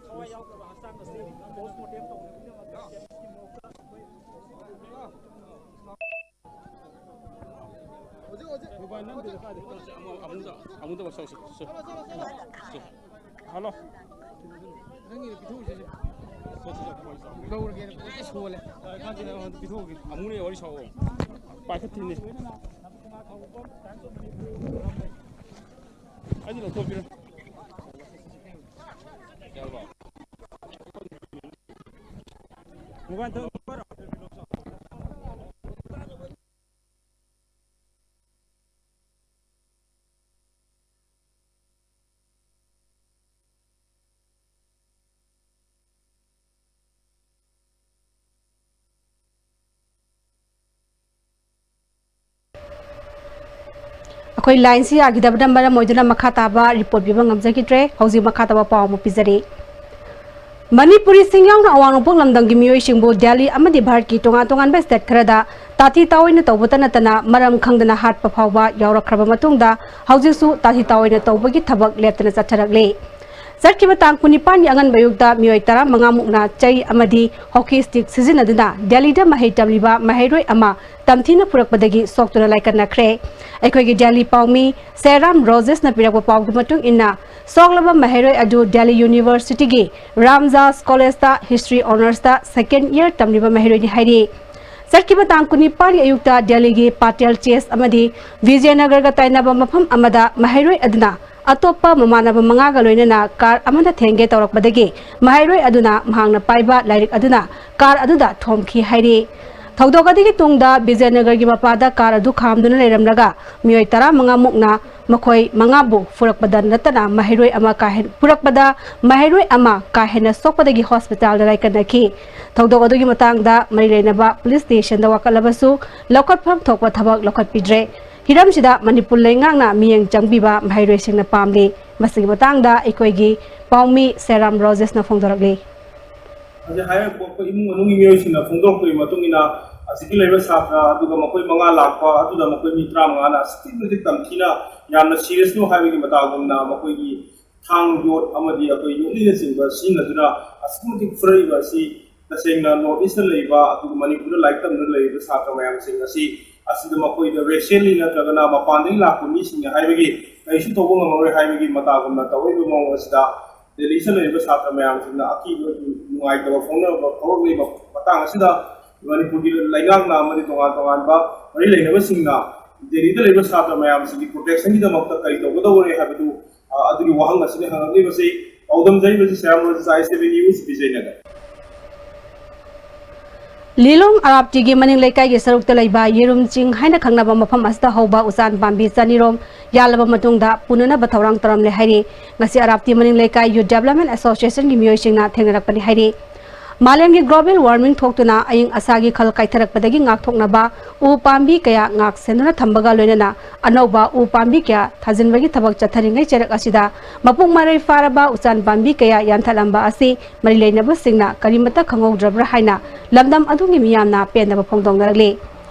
ꯊꯋꯥꯏ ꯌꯥꯎꯗꯕ ꯍꯛꯆꯥꯡ ꯑꯁꯤ ꯄꯣꯁꯃꯣꯔꯇꯦꯝ ꯇꯧꯅꯕꯒꯤꯗꯃꯛꯇ ꯖꯦꯅꯤꯝꯁꯀꯤ ꯃꯣꯔꯒꯇ ꯑꯩꯈꯣꯏ ꯍꯜꯂꯣ꯫ ꯂꯧꯔꯒꯦꯅ ꯄꯨꯔꯥ ꯁꯣꯜꯂꯦ꯫ ꯄꯤꯊꯣꯛꯑꯒꯦ꯫ ꯑꯃꯨꯛꯅꯦ ꯋꯥꯔꯤ ꯁꯥꯎꯑꯣ꯫ ꯄꯥꯏꯈꯠꯇ꯭ꯔꯤꯅꯦ꯫ ꯑꯩꯗꯤ ꯂꯧꯊꯣꯛꯄꯤꯔꯣ꯫ ꯌꯥꯔꯕꯣ? ꯃꯣꯕꯥꯏꯜ ꯇꯧ-, ꯑꯩꯈꯣꯏ ꯂꯥꯏꯟꯁꯤ ꯌꯥꯈꯤꯗꯕꯅ ꯃꯔꯝ ꯑꯣꯏꯗꯨꯅ ꯃꯈꯥ ꯇꯥꯕ ꯔꯤꯄꯣꯔꯠ ꯄꯤꯕ ꯉꯝꯖꯈꯤꯗ꯭ꯔꯦ꯫ ꯍꯧꯖꯤꯛ ꯃꯈꯥ ꯇꯥꯕ ꯄꯥꯎ ꯑꯃ ꯄꯤꯖꯔꯤ꯫ ꯃꯅꯤꯄꯨꯔꯤꯁꯤꯡ ꯌꯥꯎꯅ ꯑꯋꯥꯡ ꯅꯣꯡꯄꯣꯛ ꯂꯝꯗꯝꯒꯤ ꯃꯤꯑꯣꯏꯁꯤꯡꯕꯨ ꯗꯦꯜꯂꯤ ꯑꯃꯗꯤ ꯚꯥꯔꯠꯀꯤ ꯇꯣꯉꯥꯟ ꯇꯣꯉꯥꯟꯕ ꯁ꯭ꯇꯦꯠ ꯈꯔꯗ ꯇꯥꯊꯤ ꯇꯥꯑꯣꯏꯅ ꯇꯧꯕꯇ ꯅꯠꯇꯅ ꯃꯔꯝ ꯈꯪꯗꯅ ꯍꯥꯠꯄ ꯐꯥꯎꯕ ꯌꯥꯎꯔꯛꯈ꯭ꯔꯕ ꯃꯇꯨꯡꯗ ꯍꯧꯖꯤꯛꯁꯨ ꯇꯥꯊꯤ ꯇꯥꯑꯣꯏꯅ ꯇꯧꯕꯒꯤ ꯊꯕꯛ ꯂꯦꯞꯇꯅ ꯆꯠꯊꯔꯛꯂꯤ꯫ ꯆꯠꯈꯤꯕ ꯇꯥꯡ ꯀꯨꯟꯅꯤꯄꯥꯟꯒꯤ ꯑꯉꯟꯕ ꯑꯌꯨꯛꯇ ꯃꯤꯑꯣꯏ ꯇꯔꯥꯃꯉꯥ ꯃꯨꯛꯅ ꯆꯩ ꯑꯃꯗꯤ ꯍꯣꯀꯤ ꯁ꯭ꯇꯤꯛ ꯁꯤꯖꯤꯟꯅꯗꯨꯅ ꯗꯦꯜꯂꯤꯗ ꯃꯍꯩ ꯇꯝꯂꯤꯕ ꯃꯍꯩꯔꯣꯏ ꯑꯃ ꯇꯝꯊꯤꯅ ꯐꯨꯔꯛꯄꯗꯒꯤ ꯁꯣꯛꯇꯨꯅ ꯂꯥꯏꯀꯠꯅꯈ꯭ꯔꯦ꯫ ꯑꯩꯈꯣꯏꯒꯤ ꯗꯦꯜꯂꯤ ꯄꯥꯎꯃꯤ ꯁꯦꯔꯥꯝ ꯔꯣꯖꯦꯁꯅ ꯄꯤꯔꯛꯄ ꯄꯥꯎꯒꯤ ꯃꯇꯨꯡ ꯏꯟꯅ, ꯁꯣꯛꯂꯕ ꯃꯍꯩꯔꯣꯏ ꯑꯗꯨ ꯗꯦꯜꯂꯤ ꯌꯨꯅꯤꯚꯔꯁꯤꯇꯤꯒꯤ ꯔꯥꯝꯖꯥꯁ ꯀꯣꯂꯦꯖꯇ ꯍꯤꯁꯇ꯭ꯔꯤ ꯑꯣꯅꯔꯁꯇ ꯁꯦꯀꯦꯟ ꯏꯌꯔ ꯇꯝꯂꯤꯕ ꯃꯍꯩꯔꯣꯏꯅꯤ ꯍꯥꯏꯔꯤ꯫ ꯆꯠꯈꯤꯕ ꯇꯥꯡ ꯀꯨꯟꯅꯤꯄꯥꯟꯒꯤ ꯑꯌꯨꯛꯇ ꯗꯦꯜꯂꯤꯒꯤ ꯄꯥꯇꯦꯜ ꯆꯦꯁ ꯑꯃꯗꯤ ꯕꯤꯖꯌꯅꯒꯔꯒ ꯇꯥꯏꯅꯕ ꯃꯐꯝ ꯑꯃꯗ ꯃꯍꯩꯔꯣꯏ ꯑꯗꯨꯅ ꯑꯇꯣꯞꯄ ꯃꯃꯥꯟꯅꯕ ꯃꯉꯥꯒ ꯂꯣꯏꯅꯅ ꯀꯥꯔ ꯑꯃꯗ ꯊꯦꯡꯒꯦ ꯇꯧꯔꯛꯄꯗꯒꯤ ꯃꯍꯩꯔꯣꯏ ꯑꯗꯨꯅ ꯃꯍꯥꯛꯅ ꯄꯥꯏꯕ ꯂꯥꯏꯔꯤꯛ ꯑꯗꯨꯅ ꯀꯥꯔ ꯑꯗꯨꯗ ꯊꯣꯝꯈꯤ ꯍꯥꯏꯔꯤ꯫ ꯊꯧꯗꯣꯛ ꯑꯗꯨꯒꯤ ꯇꯨꯡꯗ ꯕꯤꯖꯌꯅꯒꯔꯒꯤ ꯃꯄꯥꯗ ꯀꯥꯔ ꯑꯗꯨ ꯈꯥꯝꯗꯨꯅ ꯂꯩꯔꯝꯂꯒ ꯃꯤꯑꯣꯏ ꯇꯔꯥꯃꯉꯥ ꯃꯨꯛꯅ ꯃꯈꯣꯏ ꯃꯉꯥꯕꯨ ꯐꯨꯔꯛꯄꯗ ꯅꯠꯇꯅ ꯃꯍꯩꯔꯣꯏ ꯑꯃ ꯀꯥ ꯍꯦꯟ-, ꯐꯨꯔꯛꯄꯗ ꯃꯍꯩꯔꯣꯏ ꯑꯃ ꯀꯥ ꯍꯦꯟꯅ ꯁꯣꯛꯄꯗꯒꯤ ꯍꯣꯁꯄꯤꯇꯥꯜꯗ ꯂꯥꯏꯀꯠꯅꯈꯤ꯫ ꯊꯧꯗꯣꯛ ꯑꯗꯨꯒꯤ ꯃꯇꯥꯡꯗ ꯃꯔꯤ ꯂꯩꯅꯕ ꯄꯨꯂꯤꯁ ꯁ꯭ꯇꯦꯁꯟꯗ ꯋꯥꯀꯠꯂꯕꯁꯨ ꯂꯧꯈꯠꯐꯝ ꯊꯣꯛꯄ ꯊꯕꯛ ꯂꯧꯈꯠꯄꯤꯗ꯭ꯔꯦ꯫ ꯍꯤꯔꯝꯁꯤꯗ ꯃꯅꯤꯄꯨꯔ ꯂꯩꯉꯥꯛꯅ ꯃꯤꯠꯌꯦꯡ ꯆꯪꯕꯤꯕ ꯃꯍꯩꯔꯣꯏꯁꯤꯡꯅ ꯄꯥꯝꯂꯤ꯫ ꯃꯁꯤꯒꯤ ꯃꯇꯥꯡꯗ ꯑꯩꯈꯣꯏꯒꯤ ꯄꯥꯎꯃꯤ ꯁꯦꯔꯥꯝ ꯔꯣꯖꯦꯁꯅ ꯐꯣꯡꯗꯣꯔꯛꯂꯤ꯫ ꯍꯧꯖꯤꯛ ꯍꯥꯏꯔꯤꯕ ꯑꯩꯈꯣꯏ ꯏꯃꯨꯡ ꯃꯅꯨꯡꯒꯤ ꯃꯤꯑꯣꯏꯁꯤꯡꯅ ꯐꯣꯡꯗꯣꯔꯛꯄꯒꯤ ꯃꯇꯨꯡ ꯏꯟꯅ, ꯑꯁꯤꯒꯤ ꯂꯩꯔꯤꯕ ꯁꯥꯇ꯭ꯔ ꯑꯗꯨꯒ ꯃꯈꯣꯏ ꯃꯉꯥ ꯂꯥꯛꯄ ꯑꯗꯨꯗ ꯃꯈꯣꯏ ꯃꯤ ꯇꯔꯥꯃꯉꯥꯅ ꯑꯁꯨꯛꯀꯤ ꯃꯇꯤꯛ ꯇꯝꯊꯤꯅ ꯌꯥꯝꯅ ꯁꯤꯔꯤꯌꯁꯅꯣ ꯍꯥꯏꯕꯒꯤ ꯃꯇꯥꯒꯨꯝꯅ ꯃꯈꯣꯏꯒꯤ ꯊꯥꯡ, ꯌꯣꯠ ꯑꯃꯗꯤ ꯑꯩꯈꯣꯏ ꯌꯣꯠꯂꯤꯅꯆꯤꯡꯕ ꯁꯤꯖꯤꯟꯅꯗꯨꯅ ꯑꯁꯨꯛꯀꯤ ꯃꯇꯤꯛ ꯐꯨꯔꯛꯏꯕ ꯑꯁꯤ ꯇꯁꯦꯡꯅ ꯅꯣꯔꯠ ꯏꯁꯇ ꯂꯩꯔꯤꯕ ꯑꯗꯨꯒ ꯃꯅꯤꯄꯨꯔꯗ ꯂꯥꯏꯔꯤꯛ ꯇꯝꯗꯨꯅ ꯂꯩꯔꯤꯕ ꯁꯥꯇ꯭ꯔ ꯃꯌꯥꯝꯁꯤꯡ ꯑꯁꯤ ꯑꯁꯤꯗ ꯃꯈꯣꯏꯗ ꯔꯦꯁꯤꯌꯦꯜꯂꯤ ꯅꯠꯇ꯭ꯔꯒꯅ ꯃꯄꯥꯟꯗꯒꯤ ꯂꯥꯛꯄ ꯃꯤꯁꯤꯡꯅꯤ ꯍꯥꯏꯕꯒꯤ ꯀꯔꯤꯁꯨ ꯇꯧꯕ ꯉꯝꯃꯔꯣꯏ ꯍꯥꯏꯕꯒꯤ ꯃꯇꯥꯒꯨꯝꯅ ꯇꯧꯔꯛꯏꯕ ꯃꯑꯣꯡ ꯑꯁꯤꯗ ꯗꯦꯜꯂꯤꯗ ꯂꯩꯔꯤꯕ ꯁꯥꯇ꯭ꯔ ꯃꯌꯥꯝꯁꯤꯡꯅ ꯑꯀꯤꯕ ꯅꯨꯡꯉꯥꯏꯇꯕ ꯐꯣꯡꯅꯕ ꯐꯥꯎꯔꯛꯂꯤꯕ ꯃꯇꯥꯡ ꯑꯁꯤꯗ ꯃꯅꯤꯄꯨꯔꯒꯤ ꯂꯩꯉꯥꯛꯅ ꯑꯃꯗꯤ ꯇꯣꯉꯥꯟ ꯇꯣꯉꯥꯟꯕ ꯃꯔꯤ ꯂꯩꯅꯕꯁꯤꯡꯅ ꯗꯦꯜꯂꯤꯗ ꯂꯩꯔꯤꯕ ꯁꯥꯇ꯭ꯔ ꯃꯌꯥꯝꯁꯤꯒꯤ ꯄ꯭ꯔꯣꯇꯦꯛꯁꯟꯒꯤꯗꯃꯛꯇ ꯀꯔꯤ ꯇꯧꯒꯗꯧꯔꯦ ꯍꯥꯏꯕꯗꯨ, ꯑ, ꯑꯗꯨꯒꯤ ꯋꯥꯍꯪ ꯑꯁꯤꯅꯤ ꯍꯪꯂꯛꯂꯤꯕꯁꯤ꯫ ꯄꯥꯎꯗꯝꯖꯔꯤꯕꯁꯤ ꯁꯦꯔꯥꯝ ꯔꯣꯖꯦꯁ, ꯑꯥꯏ ꯑꯦꯁ ꯇꯤ ꯚꯤ ꯅ꯭ꯌꯨꯁ, ꯕꯤꯖꯌꯅꯒꯔ꯫ ꯂꯤꯂꯣꯡ ꯑꯔꯥꯞꯇꯤꯒꯤ ꯃꯅꯤꯡ ꯂꯩꯀꯥꯏꯒꯤ ꯁꯔꯨꯛꯇ ꯂꯩꯕ ꯌꯦꯔꯨꯝ ꯆꯤꯡ ꯍꯥꯏꯅ ꯈꯪꯅꯕ ꯃꯐꯝ ꯑꯁꯤꯗ ꯍꯧꯕ ꯎꯆꯥꯟ ꯄꯥꯝꯕꯤ ꯆꯅꯤꯔꯣꯝ ꯌꯥꯜꯂꯕ ꯃꯇꯨꯡꯗ ꯄꯨꯅꯅꯕ ꯊꯧꯔꯥꯡ ꯇꯧꯔꯝꯂꯦ ꯍꯥꯏꯔꯤ꯫ ꯉꯁꯤ ꯑꯔꯥꯞꯇꯤ ꯃꯅꯤꯡ ꯂꯩꯀꯥꯏ ꯌꯨꯠ ꯗꯦꯕꯂꯞꯃꯦꯟ ꯑꯦꯁꯣꯁꯤꯌꯦꯁꯟꯒꯤ ꯃꯤꯑꯣꯏꯁꯤꯡꯅ ꯊꯦꯡꯅꯔꯛꯄꯅꯤ ꯍꯥꯏꯔꯤ꯫ ꯃꯥꯂꯦꯝꯒꯤ ꯒ꯭ꯂꯣꯕꯦꯜ ꯋꯥꯔꯃꯤꯡ ꯊꯣꯛꯇꯨꯅ ꯑꯏꯪ ꯑꯁꯥꯒꯤ ꯈꯜ ꯀꯥꯏꯊꯔꯛꯄꯗꯒꯤ ꯉꯥꯛꯊꯣꯛꯅꯕ ꯎ ꯄꯥꯝꯕꯤ ꯀꯌꯥ ꯉꯥꯛ ꯁꯦꯟꯗꯨꯅ ꯊꯝꯕꯒ ꯂꯣꯏꯅꯅ ꯑꯅꯧꯕ ꯎ ꯄꯥꯝꯕꯤ ꯀꯌꯥ ꯊꯥꯖꯤꯟꯕꯒꯤ ꯊꯕꯛ ꯆꯠꯊꯔꯤꯉꯩ ꯆꯩꯔꯛ ꯑꯁꯤꯗ ꯃꯄꯨꯡ ꯃꯔꯩ ꯐꯥꯔꯕ ꯎꯆꯥꯟ ꯄꯥꯝꯕꯤ ꯀꯌꯥ ꯌꯥꯟꯊꯠꯂꯝꯕ ꯑꯁꯤ ꯃꯔꯤ ꯂꯩꯅꯕꯁꯤꯡꯅ ꯀꯔꯤꯃꯠꯇ ꯈꯪꯍꯧꯗ꯭ꯔꯕ꯭ꯔꯥ ꯍꯥꯏꯅ ꯂꯝꯗꯝ ꯑꯗꯨꯒꯤ ꯃꯤꯌꯥꯝꯅ ꯄꯦꯟꯗꯕ ꯐꯣꯡꯗꯣꯛꯅꯔꯛꯂꯤ꯫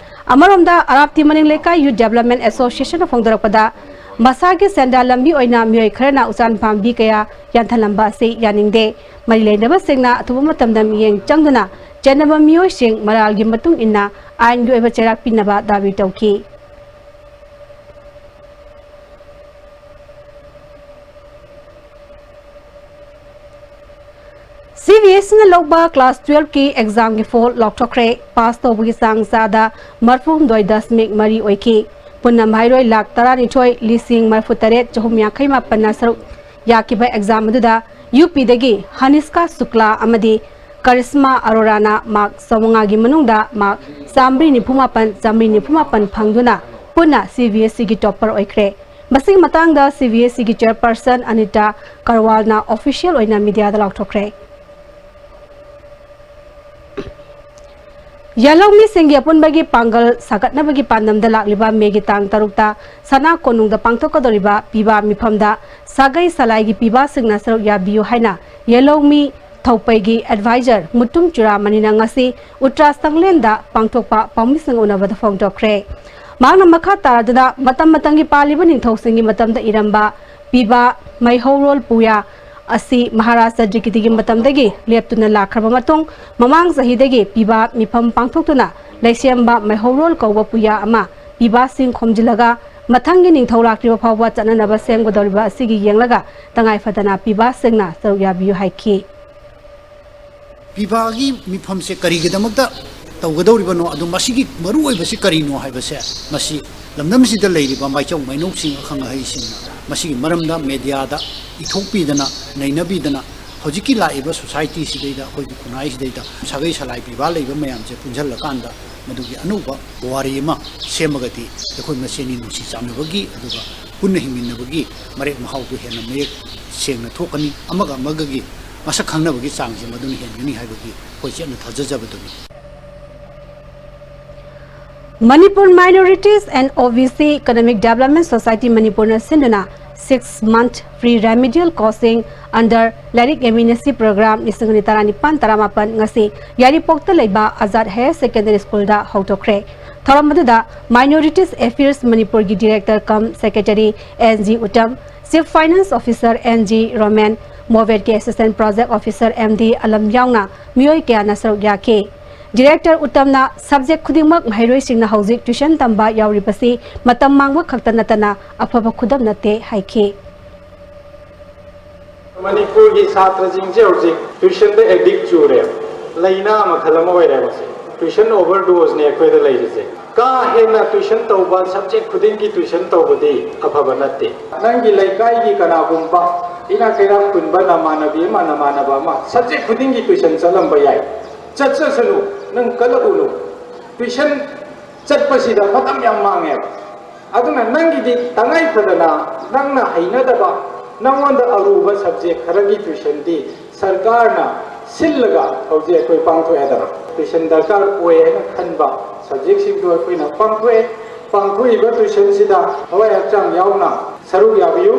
ꯑꯃꯔꯣꯝꯗ, ꯑꯔꯥꯞꯇꯤ ꯃꯅꯤꯡ ꯂꯩꯀꯥꯏ ꯌꯨꯠ ꯗꯦꯕꯂꯞꯃꯦꯟ ꯑꯦꯁꯣꯁꯤꯌꯦꯁꯟꯅ ꯐꯣꯡꯗꯣꯔꯛꯄꯗ, ꯃꯁꯥꯒꯤ ꯁꯦꯟꯗꯥꯟ ꯂꯝꯕꯤ ꯑꯣꯏꯅ ꯃꯤꯑꯣꯏ ꯈꯔꯅ ꯎꯆꯥꯟ ꯄꯥꯝꯕꯤ ꯀꯌꯥ ꯌꯥꯟꯊꯠꯂꯝꯕ ꯑꯁꯤ ꯌꯥꯅꯤꯡꯗꯦ꯫ ꯃꯔꯤ ꯂꯩꯅꯕꯁꯤꯡꯅ ꯑꯊꯨꯕ ꯃꯇꯝꯗ ꯃꯤꯠꯌꯦꯡ ꯆꯪꯗꯨꯅ ꯆꯦꯟꯅꯕ ꯃꯤꯑꯣꯏꯁꯤꯡ ꯃꯔꯥꯜꯒꯤ ꯃꯇꯨꯡ ꯏꯟꯅ ꯑꯥꯏꯟꯒꯤ ꯑꯣꯏꯕ ꯆꯩꯔꯥꯛ ꯄꯤꯅꯕ ꯗꯥꯕꯤ ꯇꯧꯈꯤ꯫ ꯁꯤ ꯕꯤ ꯑꯦꯁ ꯏꯅ ꯂꯧꯕ ꯀ꯭ꯂꯥꯁ ꯇꯨꯌꯦꯜꯐꯀꯤ ꯑꯦꯛꯖꯥꯝꯒꯤ ꯐꯣꯜ ꯂꯥꯎꯊꯣꯛꯈ꯭ꯔꯦ꯫ ꯄꯥꯁ ꯇꯧꯕꯒꯤ ꯆꯥꯡ ꯆꯥꯗ ꯃꯔꯐꯨꯍꯨꯝꯗꯣꯏ ꯗꯁꯃꯤꯛ ꯃꯔꯤ ꯑꯣꯏꯈꯤ꯫ ꯄꯨꯟꯅ ꯃꯍꯩꯔꯣꯏ ꯂꯥꯈ ꯇꯔꯥꯅꯤꯊꯣꯏ ꯂꯤꯁꯤꯡ ꯃꯔꯐꯨ ꯇꯔꯦꯠ ꯆꯍꯨꯝ ꯌꯥꯡꯈꯩ ꯃꯥꯄꯟꯅ ꯁꯔꯨꯛ ꯌꯥꯈꯤꯕ ꯑꯦꯛꯖꯥꯝ ꯑꯗꯨꯗ ꯌꯨ ꯄꯤꯗꯒꯤ ꯍꯅꯤꯁꯀꯥ ꯁꯨꯛꯂꯥ ꯑꯃꯗꯤ ꯀꯔꯤꯁꯃꯥ ꯑꯔꯣꯔꯥꯅ ꯃꯥꯔꯛ ꯆꯥꯃꯉꯥꯒꯤ ꯃꯅꯨꯡꯗ ꯃꯥꯔꯛ ꯆꯥꯃꯔꯤ ꯅꯤꯐꯨ ꯃꯥꯄꯟ, ꯆꯥꯃꯔꯤ ꯅꯤꯐꯨ ꯃꯥꯄꯟ ꯐꯪꯗꯨꯅ ꯄꯨꯟꯅ ꯁꯤ ꯕꯤ ꯑꯦꯁ ꯏꯒꯤ ꯇꯣꯞꯄꯔ ꯑꯣꯏꯈ꯭ꯔꯦ꯫ ꯃꯁꯤꯒꯤ ꯃꯇꯥꯡꯗ ꯁꯤ ꯕꯤ ꯑꯦꯁ ꯏꯒꯤ ꯆꯦꯌꯔꯄꯔꯁꯟ ꯑꯅꯤꯇꯥ ꯀꯔꯋꯥꯜꯅ ꯑꯣꯐꯤꯁꯤꯌꯦꯜ ꯑꯣꯏꯅ ꯃꯤꯗꯤꯌꯥꯗ ꯂꯥꯎꯊꯣꯛꯈ꯭ꯔꯦ꯫ ꯌꯦꯜꯍꯧꯃꯤꯁꯤꯡꯒꯤ ꯑꯄꯨꯟꯕꯒꯤ ꯄꯥꯡꯒꯜ ꯁꯥꯒꯠꯅꯕꯒꯤ ꯄꯥꯟꯗꯝꯗ ꯂꯥꯛꯂꯤꯕ ꯃꯦꯒꯤ ꯇꯥꯡ ꯇꯔꯨꯛꯇ ꯁꯅꯥ ꯀꯣꯅꯨꯡꯗ ꯄꯥꯡꯊꯣꯛꯀꯗꯧꯔꯤꯕ ꯄꯤꯕꯥ ꯃꯤꯐꯝꯗ ꯁꯥꯒꯩ ꯁꯂꯥꯏꯒꯤ ꯄꯤꯕꯥꯁꯤꯡꯅ ꯁꯔꯨꯛ ꯌꯥꯕꯤꯌꯨ ꯍꯥꯏꯅ ꯌꯦꯜꯍꯧꯃꯤ ꯊꯧꯄꯩꯒꯤ ꯑꯦꯗꯚꯥꯏꯖꯔ ꯃꯨꯇꯨꯝ ꯆꯨꯔꯥꯃꯅꯤꯅ ꯉꯁꯤ ꯎꯇ꯭ꯔꯥ ꯁꯪꯂꯦꯟꯗ ꯄꯥꯡꯊꯣꯛꯄ ꯄꯥꯎꯃꯤꯁꯤꯡ ꯎꯅꯕꯗ ꯐꯣꯡꯗꯣꯛꯈ꯭ꯔꯦ꯫ ꯃꯍꯥꯛꯅ ꯃꯈꯥ ꯇꯥꯔꯗꯨꯅ ꯃꯇꯝ ꯃꯇꯝꯒꯤ ꯄꯥꯜꯂꯤꯕ ꯅꯤꯡꯊꯧꯁꯤꯡꯒꯤ ꯃꯇꯝꯗ ꯏꯔꯝꯕ ꯄꯤꯕꯥ ꯃꯩꯍꯧꯔꯣꯜ ꯄꯨꯌꯥ ꯑꯁꯤ ꯃꯍꯥꯔꯥꯖ ꯆꯟꯗ꯭ꯔꯀꯤꯇꯤꯒꯤ ꯃꯇꯝꯗꯒꯤ ꯂꯦꯞꯇꯨꯅ ꯂꯥꯛꯈ꯭ꯔꯕ ꯃꯇꯨꯡ, ꯃꯃꯥꯡ ꯆꯍꯤꯗꯒꯤ ꯄꯤꯕꯥ ꯃꯤꯐꯝ ꯄꯥꯡꯊꯣꯛꯇꯨꯅ ꯂꯩꯁꯦꯝꯕ ꯃꯩꯍꯧꯔꯣꯜ ꯀꯧꯕ ꯄꯨꯌꯥ ꯑꯃ ꯄꯤꯕꯥꯁꯤꯡ ꯈꯣꯝꯖꯤꯜꯂꯒ ꯃꯊꯪꯒꯤ ꯅꯤꯡꯊꯧ ꯂꯥꯛꯇ꯭ꯔꯤꯕ ꯐꯥꯎꯕ ꯆꯠꯅꯅꯕ ꯁꯦꯝꯒꯗꯧꯔꯤꯕ ꯑꯁꯤꯒꯤ ꯌꯦꯡꯂꯒ ꯇꯉꯥꯏ ꯐꯗꯅ ꯄꯤꯕꯥꯁꯤꯡꯅ ꯁꯔꯨꯛ ꯌꯥꯕꯤꯌꯨ ꯍꯥꯏꯈꯤ꯫ ꯄꯤꯕꯥꯒꯤ ꯃꯤꯐꯝꯁꯦ ꯀꯔꯤꯒꯤꯗꯃꯛꯇ ꯇꯧꯒꯗꯧꯔꯤꯕꯅꯣ, ꯑꯗꯨ ꯃꯁꯤꯒꯤ ꯃꯔꯨꯑꯣꯏꯕꯁꯤ ꯀꯔꯤꯅꯣ ꯍꯥꯏꯕꯁꯦ ꯃꯁꯤ ꯂꯝꯗꯝꯁꯤꯗ ꯂꯩꯔꯤꯕ ꯃꯥꯏꯆꯧ ꯃꯥꯏꯅꯧꯁꯤꯡ, ꯑꯈꯪ ꯑꯍꯩꯁꯤꯡꯅ ꯃꯁꯤꯒꯤ ꯃꯔꯝꯗ ꯃꯦꯗꯤꯌꯥꯗ ꯏꯊꯣꯛꯄꯤꯗꯅ, ꯅꯩꯅꯕꯤꯗꯅ, ꯍꯧꯖꯤꯛꯀꯤ ꯂꯥꯛꯏꯕ ꯁꯣꯁꯥꯏꯇꯤꯁꯤꯗꯩꯗ, ꯑꯩꯈꯣꯏꯒꯤ ꯈꯨꯟꯅꯥꯏꯁꯤꯗꯩꯗ ꯁꯥꯒꯩ ꯁꯂꯥꯏ ꯄꯤꯕꯥ ꯂꯩꯕ ꯃꯌꯥꯝꯁꯦ ꯄꯨꯟꯁꯤꯜꯂꯀꯥꯟꯗ ꯃꯗꯨꯒꯤ ꯑꯅꯧꯕ ꯄꯨꯋꯥꯔꯤ ꯑꯃ ꯁꯦꯝꯃꯒꯗꯤ ꯑꯩꯈꯣꯏ ꯃꯁꯦꯟꯒꯤ ꯅꯨꯡꯁꯤ ꯆꯥꯟꯅꯕꯒꯤ ꯑꯗꯨꯒ ꯄꯨꯟꯅ ꯍꯤꯡꯃꯤꯟꯅꯕꯒꯤ ꯃꯔꯦꯛ ꯃꯍꯥꯎꯗꯨ ꯍꯦꯟꯅ ꯃꯌꯦꯛ ꯁꯦꯡꯅ ꯊꯣꯛꯀꯅꯤ꯫ ꯑꯃꯒ ꯑꯃꯒꯒꯤ ꯃꯁꯛ ꯈꯪꯅꯕꯒꯤ ꯆꯥꯡꯁꯦ ꯃꯗꯨꯅ ꯍꯦꯟꯒꯅꯤ ꯍꯥꯏꯕꯒꯤ ꯑꯩꯈꯣꯏ ꯆꯦꯠꯅ ꯊꯥꯖꯖꯕꯗꯨꯅꯤ꯫ Manipur Minorities and O B C Economic Development Society ꯃꯅꯤꯄꯨꯔꯅ ꯁꯤꯟꯗꯨꯅ six month free remedial coaching under ꯂꯥꯏꯔꯤꯛ ꯌꯦꯡꯃꯤꯟꯅꯁꯤ program ꯂꯤꯁꯤꯡ ꯑꯅꯤ ꯇꯔꯥꯅꯤꯄꯥꯟ ꯇꯔꯥꯃꯥꯄꯟ ꯉꯁꯤ ꯌꯥꯏꯔꯤꯄꯣꯛꯇ ꯂꯩꯕ ꯑꯖꯥꯗ Higher Secondary Schoolꯗ ꯍꯧꯗꯣꯛꯈ꯭ꯔꯦ꯫ ꯊꯧꯔꯝ ꯑꯗꯨꯗ Minorities Affairs ꯃꯅꯤꯄꯨꯔꯒꯤ Director cum Secretary N G Uttam, Chief Finance Officer N G Roman, ꯃꯣꯕꯦꯠꯀꯤ Assistant Project Officer M D Alam ꯌꯥꯎꯅ ꯃꯤꯑꯣꯏ ꯀꯌꯥꯅ ꯁꯔꯨꯛ ꯌꯥꯈꯤ꯫ ꯗꯤꯔꯦꯛꯇꯔ ꯎꯠꯇꯝꯅ subject ꯈꯨꯗꯤꯡꯃꯛ ꯃꯍꯩꯔꯣꯏꯁꯤꯡꯅ ꯍꯧꯖꯤꯛ tuition ꯇꯝꯕ ꯌꯥꯎꯔꯤꯕꯁꯤ ꯃꯇꯝ ꯃꯥꯡꯕ ꯈꯛꯇ ꯅꯠꯇꯅ ꯑꯐꯕ ꯈꯨꯗꯝ ꯅꯠꯇꯦ ꯍꯥꯏꯈꯤ꯫ ꯃꯅꯤꯄꯨꯔꯒꯤ ꯁꯥꯇ꯭ꯔꯁꯤꯡꯁꯦ ꯍꯧꯖꯤꯛ tuitionꯗ addict ꯆꯨꯔꯦ, ꯂꯥꯏꯅꯥ ꯃꯈꯜ ꯑꯃ ꯑꯣꯏꯔꯦ ꯃꯁꯤ꯫ Tuition overdoseꯅꯦ ꯑꯩꯈꯣꯏꯗ ꯂꯩꯔꯤꯁꯦ꯫ ꯀꯥ ꯍꯦꯟꯅ tuition ꯇꯧꯕ, subject ꯈꯨꯗꯤꯡꯒꯤ tuition ꯇꯧꯕꯗꯤ ꯑꯐꯕ ꯅꯠꯇꯦ꯫ ꯅꯪꯒꯤ ꯂꯩꯀꯥꯏꯒꯤ ꯀꯅꯥꯒꯨꯝꯕ ꯏꯅꯥꯛ ꯀꯩꯔꯥꯛ ꯈꯨꯟꯕ ꯅꯃꯥꯟꯅꯕꯤ ꯑꯃ, ꯅꯃꯥꯟꯅꯕ ꯑꯃ subject ꯈꯨꯗꯤꯡꯒꯤ tuition ꯆꯠꯂꯝꯕ ꯌꯥꯏ꯫ ꯆꯠꯆꯁꯅꯨ, ꯅꯪ ꯀꯜꯂꯛꯎꯅꯨ꯫ Tuition ꯆꯠꯄꯁꯤꯗ ꯃꯇꯝ ꯌꯥꯝ ꯃꯥꯡꯉꯦꯕ꯫ ꯑꯗꯨꯅ ꯅꯪꯒꯤꯗꯤ ꯇꯉꯥꯏ ꯐꯗꯅ ꯅꯪꯅ ꯍꯩꯅꯗꯕ, ꯅꯪꯉꯣꯟꯗ ꯑꯔꯨꯕ subject ꯈꯔꯒꯤ tuitionꯗꯤ ꯁꯔꯀꯥꯔꯅ ꯁꯤꯜꯂꯒ ꯍꯧꯖꯤꯛ ꯑꯩꯈꯣꯏ ꯄꯥꯡꯊꯣꯛꯑꯦꯗꯅ꯫ ꯇꯨꯏꯁꯟ ꯗꯔꯀꯥꯔ ꯑꯣꯏ ꯍꯥꯏꯅ ꯈꯟꯕ ꯁꯕꯖꯦꯛꯁꯤꯡꯗꯨ ꯑꯩꯈꯣꯏꯅ ꯄꯥꯡꯊꯣꯛꯑꯦ꯫ ꯄꯥꯡꯊꯣꯛꯏꯕ ꯇꯨꯏꯁꯟꯁꯤꯗ ꯊꯋꯥꯏ ꯍꯛꯆꯥꯡ ꯌꯥꯎꯅ ꯁꯔꯨꯛ ꯌꯥꯕꯤꯌꯨ꯫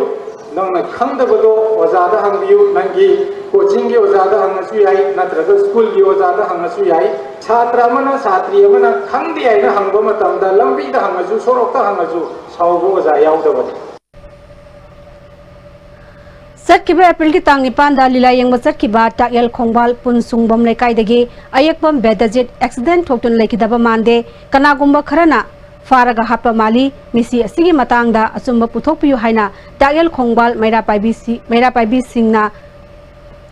ꯅꯪꯅ ꯈꯪꯗꯕꯗꯣ ꯑꯣꯖꯥꯗ ꯍꯪꯕꯤꯌꯨ꯫ ꯅꯪꯒꯤ ꯀꯣꯆꯤꯡꯒꯤ ꯑꯣꯖꯥꯗ ꯍꯪꯉꯁꯨ ꯌꯥꯏ, ꯅꯠꯇ꯭ꯔꯒ ꯁ꯭ꯀꯨꯜꯒꯤ ꯑꯣꯖꯥꯗ ꯍꯪꯉꯁꯨ ꯌꯥꯏ꯫ ꯁꯥꯇ꯭ꯔ ꯑꯃꯅ, ꯁꯥꯇ꯭ꯔꯤ ꯑꯃꯅ ꯈꯪꯗꯦ ꯍꯥꯏꯅ ꯍꯪꯕ ꯃꯇꯝꯗ ꯂꯝꯕꯤꯗ ꯍꯪꯉꯁꯨ, ꯁꯣꯔꯣꯛꯇ ꯍꯪꯉꯁꯨ ꯁꯥꯎꯕ ꯑꯣꯖꯥ ꯌꯥꯎꯗꯕꯅꯤ꯫ ꯆꯠꯈꯤꯕ ꯑꯦꯄ꯭ꯔꯤꯜꯒꯤ ꯇꯥꯡ ꯅꯤꯄꯥꯟꯗ ꯂꯤꯂꯥ ꯌꯦꯡꯕ ꯆꯠꯈꯤꯕ ꯇꯥꯛꯌꯦꯜ ꯈꯣꯡꯕꯥꯜ ꯄꯨꯟ ꯁꯨꯡꯕꯝ ꯂꯩꯀꯥꯏꯗꯒꯤ ꯑꯌꯦꯛꯄꯝ ꯕꯦꯗꯖꯤꯠ ꯑꯦꯛꯁꯤꯗꯦꯟ ꯊꯣꯛꯇꯨꯅ ꯂꯩꯈꯤꯗꯕ ꯃꯥꯟꯗꯦ꯫ ꯀꯅꯥꯒꯨꯝꯕ ꯈꯔꯅ ꯐꯥꯔꯒ ꯍꯥꯠꯄ ꯃꯥꯜꯂꯤ꯫ ꯃꯤꯁꯤ ꯑꯁꯤꯒꯤ ꯃꯇꯥꯡꯗ ꯑꯆꯨꯝꯕ ꯄꯨꯊꯣꯛꯄꯤꯌꯨ ꯍꯥꯏꯅ ꯇꯥꯛꯌꯦꯜ ꯈꯣꯡꯕꯥꯜ ꯃꯩꯔꯥ ꯄꯥꯏꯕꯤꯁꯤ-, ꯃꯩꯔꯥ ꯄꯥꯏꯕꯤꯁꯤꯡꯅ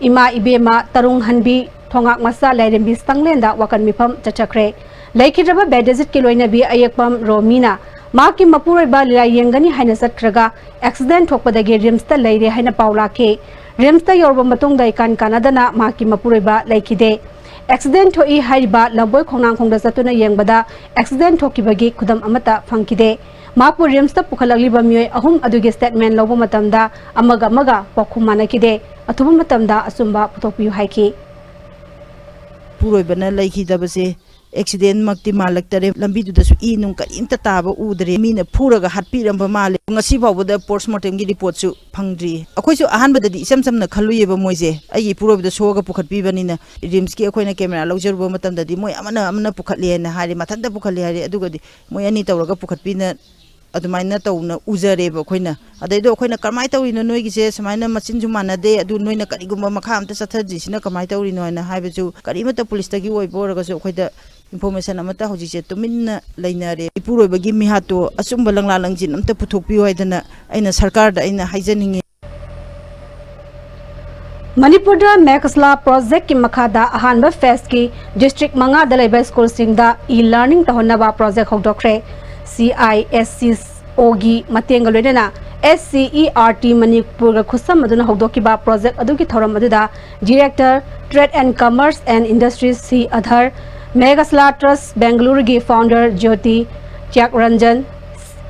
ꯏꯃꯥ ꯏꯕꯦꯝꯃ, ꯇꯔꯨꯡ ꯍꯟꯕꯤ, ꯊꯣꯉꯥꯛ ꯃꯆꯥ ꯂꯥꯏꯔꯦꯝꯕꯤ ꯁꯪꯂꯦꯟꯗ ꯋꯥꯀꯟ ꯃꯤꯐꯝ ꯆꯠꯆꯈ꯭ꯔꯦ꯫ ꯂꯩꯈꯤꯗ꯭ꯔꯕ ꯕꯦꯗꯖꯤꯠꯀꯤ ꯂꯣꯏꯅꯕꯤ ꯑꯌꯦꯛꯄꯝ ꯔꯣꯃꯤꯅ ꯃꯍꯥꯛꯀꯤ ꯃꯄꯨꯔꯣꯏꯕ ꯂꯤꯂꯥ ꯌꯦꯡꯒꯅꯤ ꯍꯥꯏꯅ ꯆꯠꯈ꯭ꯔꯒ ꯑꯦꯛꯁꯤꯗꯦꯟ ꯊꯣꯛꯄꯗꯒꯤ ꯔꯤꯝꯁꯇ ꯂꯩꯔꯦ ꯍꯥꯏꯅ ꯄꯥꯎ ꯂꯥꯛꯈꯤ꯫ ꯔꯤꯝꯁꯇ ꯌꯧꯔꯕ ꯃꯇꯨꯡꯗ ꯏꯀꯥꯟ ꯀꯥꯟꯅꯗꯅ ꯃꯍꯥꯛꯀꯤ ꯃꯄꯨꯔꯣꯏꯕ ꯂꯩꯈꯤꯗꯦ꯫ ꯑꯦꯛꯁꯤꯗꯦꯟ ꯊꯣꯛꯏ ꯍꯥꯏꯔꯤꯕ ꯂꯝꯕꯣꯏ ꯈꯣꯡꯅꯥꯡꯈꯣꯡꯗ ꯆꯠꯇꯨꯅ ꯌꯦꯡꯕꯗ ꯑꯦꯛꯁꯤꯗꯦꯟ ꯊꯣꯛꯈꯤꯕꯒꯤ ꯈꯨꯗꯝ ꯑꯃꯠꯇ ꯐꯪꯈꯤꯗꯦ꯫ ꯃꯍꯥꯛꯄꯨ ꯔꯤꯝꯁꯇ ꯄꯨꯈꯠꯂꯛꯂꯤꯕ ꯃꯤꯑꯣꯏ ꯑꯍꯨꯝ ꯑꯗꯨꯒꯤ ꯁ꯭ꯇꯦꯠꯃꯦꯟ ꯂꯧꯕ ꯃꯇꯝꯗ ꯑꯃꯒ ꯑꯃꯒ ꯄꯥꯎꯈꯨꯝ ꯃꯥꯟꯅꯈꯤꯗꯦ꯫ ꯑꯊꯨꯕ ꯃꯇꯝꯗ ꯑꯆꯨꯝꯕ ꯄꯨꯊꯣꯛꯄꯤꯌꯨ ꯍꯥꯏꯈꯤ꯫ ꯄꯨꯔꯣꯏꯕꯅ ꯂꯩꯈꯤꯗꯕꯁꯦ ꯑꯦꯛꯁꯤꯗꯦꯟꯃꯛꯇꯤ ꯃꯥꯜꯂꯛꯇꯔꯦ꯫ ꯂꯝꯕꯤꯗꯨꯗꯁꯨ ꯏ ꯅꯨꯡ ꯀꯔꯤꯝꯇ ꯇꯥꯕ ꯎꯗ꯭ꯔꯦ꯫ ꯃꯤꯅ ꯐꯨꯔꯒ ꯍꯥꯠꯄꯤꯔꯝꯕ ꯃꯥꯜꯂꯦ꯫ ꯉꯁꯤ ꯐꯥꯎꯕꯗ ꯄꯣꯁꯃꯣꯔꯇꯦꯝꯒꯤ ꯔꯤꯄꯣꯔꯠꯁꯨ ꯐꯪꯗ꯭ꯔꯤ꯫ ꯑꯩꯈꯣꯏꯁꯨ ꯑꯍꯥꯟꯕꯗꯗꯤ ꯏꯆꯝ ꯆꯝꯅ ꯈꯜꯂꯨꯏꯌꯦꯕ, ꯃꯣꯏꯁꯦ ꯑꯩꯒꯤ ꯏꯄꯨꯔꯣꯏꯕꯗ ꯁꯣꯛꯑꯒ ꯄꯨꯈꯠꯄꯤꯕꯅꯤꯅ꯫ ꯔꯤꯝꯁꯀꯤ ꯑꯩꯈꯣꯏꯅ ꯀꯦꯃꯦꯔꯥ ꯂꯧꯖꯔꯨꯕ ꯃꯇꯝꯗꯗꯤ ꯃꯣꯏ ꯑꯃꯅ ꯑꯃꯅ ꯄꯨꯈꯠꯂꯦꯅ ꯍꯥꯏꯔꯦ, ꯃꯊꯟꯇ ꯄꯨꯈꯠꯂꯦ ꯍꯥꯏꯔꯦ꯫ ꯑꯗꯨꯒꯗꯤ ꯃꯣꯏ ꯑꯅꯤ ꯇꯧꯔꯒ ꯄꯨꯈꯠꯄꯤꯅ ꯑꯗꯨꯃꯥꯏꯅ ꯇꯧꯅ ꯎꯖꯔꯦꯕ ꯑꯩꯈꯣꯏꯅ꯫ ꯑꯗꯩꯗ ꯑꯩꯈꯣꯏꯅ "ꯀꯃꯥꯏꯅ ꯇꯧꯔꯤꯅꯣ ꯅꯣꯏꯒꯤꯁꯦ, ꯁꯨꯃꯥꯏꯅ ꯃꯆꯤꯟꯁꯨ ꯃꯥꯟꯅꯗꯦ, ꯑꯗꯨ ꯅꯣꯏꯅ ꯀꯔꯤꯒꯨꯝꯕ ꯃꯈꯥ ꯑꯝꯇ ꯆꯠꯊꯗ꯭ꯔꯤꯁꯤꯅ ꯀꯃꯥꯏꯅ ꯇꯧꯔꯤꯅꯣ?" ꯍꯥꯏꯅ ꯍꯥꯏꯕꯁꯨ ꯀꯔꯤꯃꯠꯇ ꯄꯨꯂꯤꯁꯇꯒꯤ ꯑꯣꯏꯕ ꯑꯣꯏꯔꯒꯁꯨ ꯑꯩꯈꯣꯏꯗ ꯏꯟꯐꯣꯔꯃꯦꯁꯟ ꯑꯃꯠꯇ ꯍꯧꯖꯤꯛꯁꯦ ꯇꯨꯃꯤꯟꯅ ꯂꯩꯅꯔꯦ꯫ ꯏꯄꯨꯔꯣꯏꯕꯒꯤ ꯃꯤꯍꯥꯠꯇꯣ ꯑꯆꯨꯝꯕ ꯂꯪꯂꯥ ꯂꯪꯖꯤꯟ ꯑꯝꯇ ꯄꯨꯊꯣꯛꯄꯤꯌꯨ ꯍꯥꯏꯗꯅ ꯑꯩꯅ ꯁꯔꯀꯥꯔꯗ ꯑꯩꯅ ꯍꯥꯏꯖꯅꯤꯡꯉꯤ꯫ ꯃꯅꯤꯄꯨꯔꯗ ꯃꯦꯘꯁꯂꯥ ꯄ꯭ꯔꯣꯖꯦꯛꯀꯤ ꯃꯈꯥꯗ ꯑꯍꯥꯟꯕ ꯐꯦꯁꯀꯤ ꯗꯤꯁꯇ꯭ꯔꯤꯛ ꯃꯉꯥꯗ ꯂꯩꯕ ꯁ꯭ꯀꯨꯜꯁꯤꯡꯗ ꯏ ꯂꯔꯅꯤꯡ ꯇꯧꯍꯟꯅꯕ ꯄ꯭ꯔꯣꯖꯦꯛ ꯍꯧꯗꯣꯛꯈ꯭ꯔꯦ꯫ ꯁꯤ ꯑꯥꯏ ꯑꯦꯁ ꯁꯤ ꯑꯣꯒꯤ ꯃꯇꯦꯡꯒ ꯂꯣꯏꯅꯅ S C E R T ꯃꯅꯤꯄꯨꯔꯒ ꯈꯨꯠꯁꯝꯅꯗꯨꯅ ꯍꯧꯗꯣꯛꯈꯤꯕ ꯄ꯭ꯔꯣꯖꯦꯛ ꯑꯗꯨꯒꯤ ꯊꯧꯔꯝ ꯑꯗꯨꯗ Director Trade and Commerce and Industries ꯁꯤ ꯑꯙꯔ, ꯃꯦꯘꯁꯂꯥ ꯇ꯭ꯔꯁ ꯕꯦꯡꯒꯂꯨꯔꯨꯒꯤ founder ꯖ꯭ꯌꯣꯇꯤ ꯇ꯭ꯌꯥꯒꯔꯟꯖꯟ,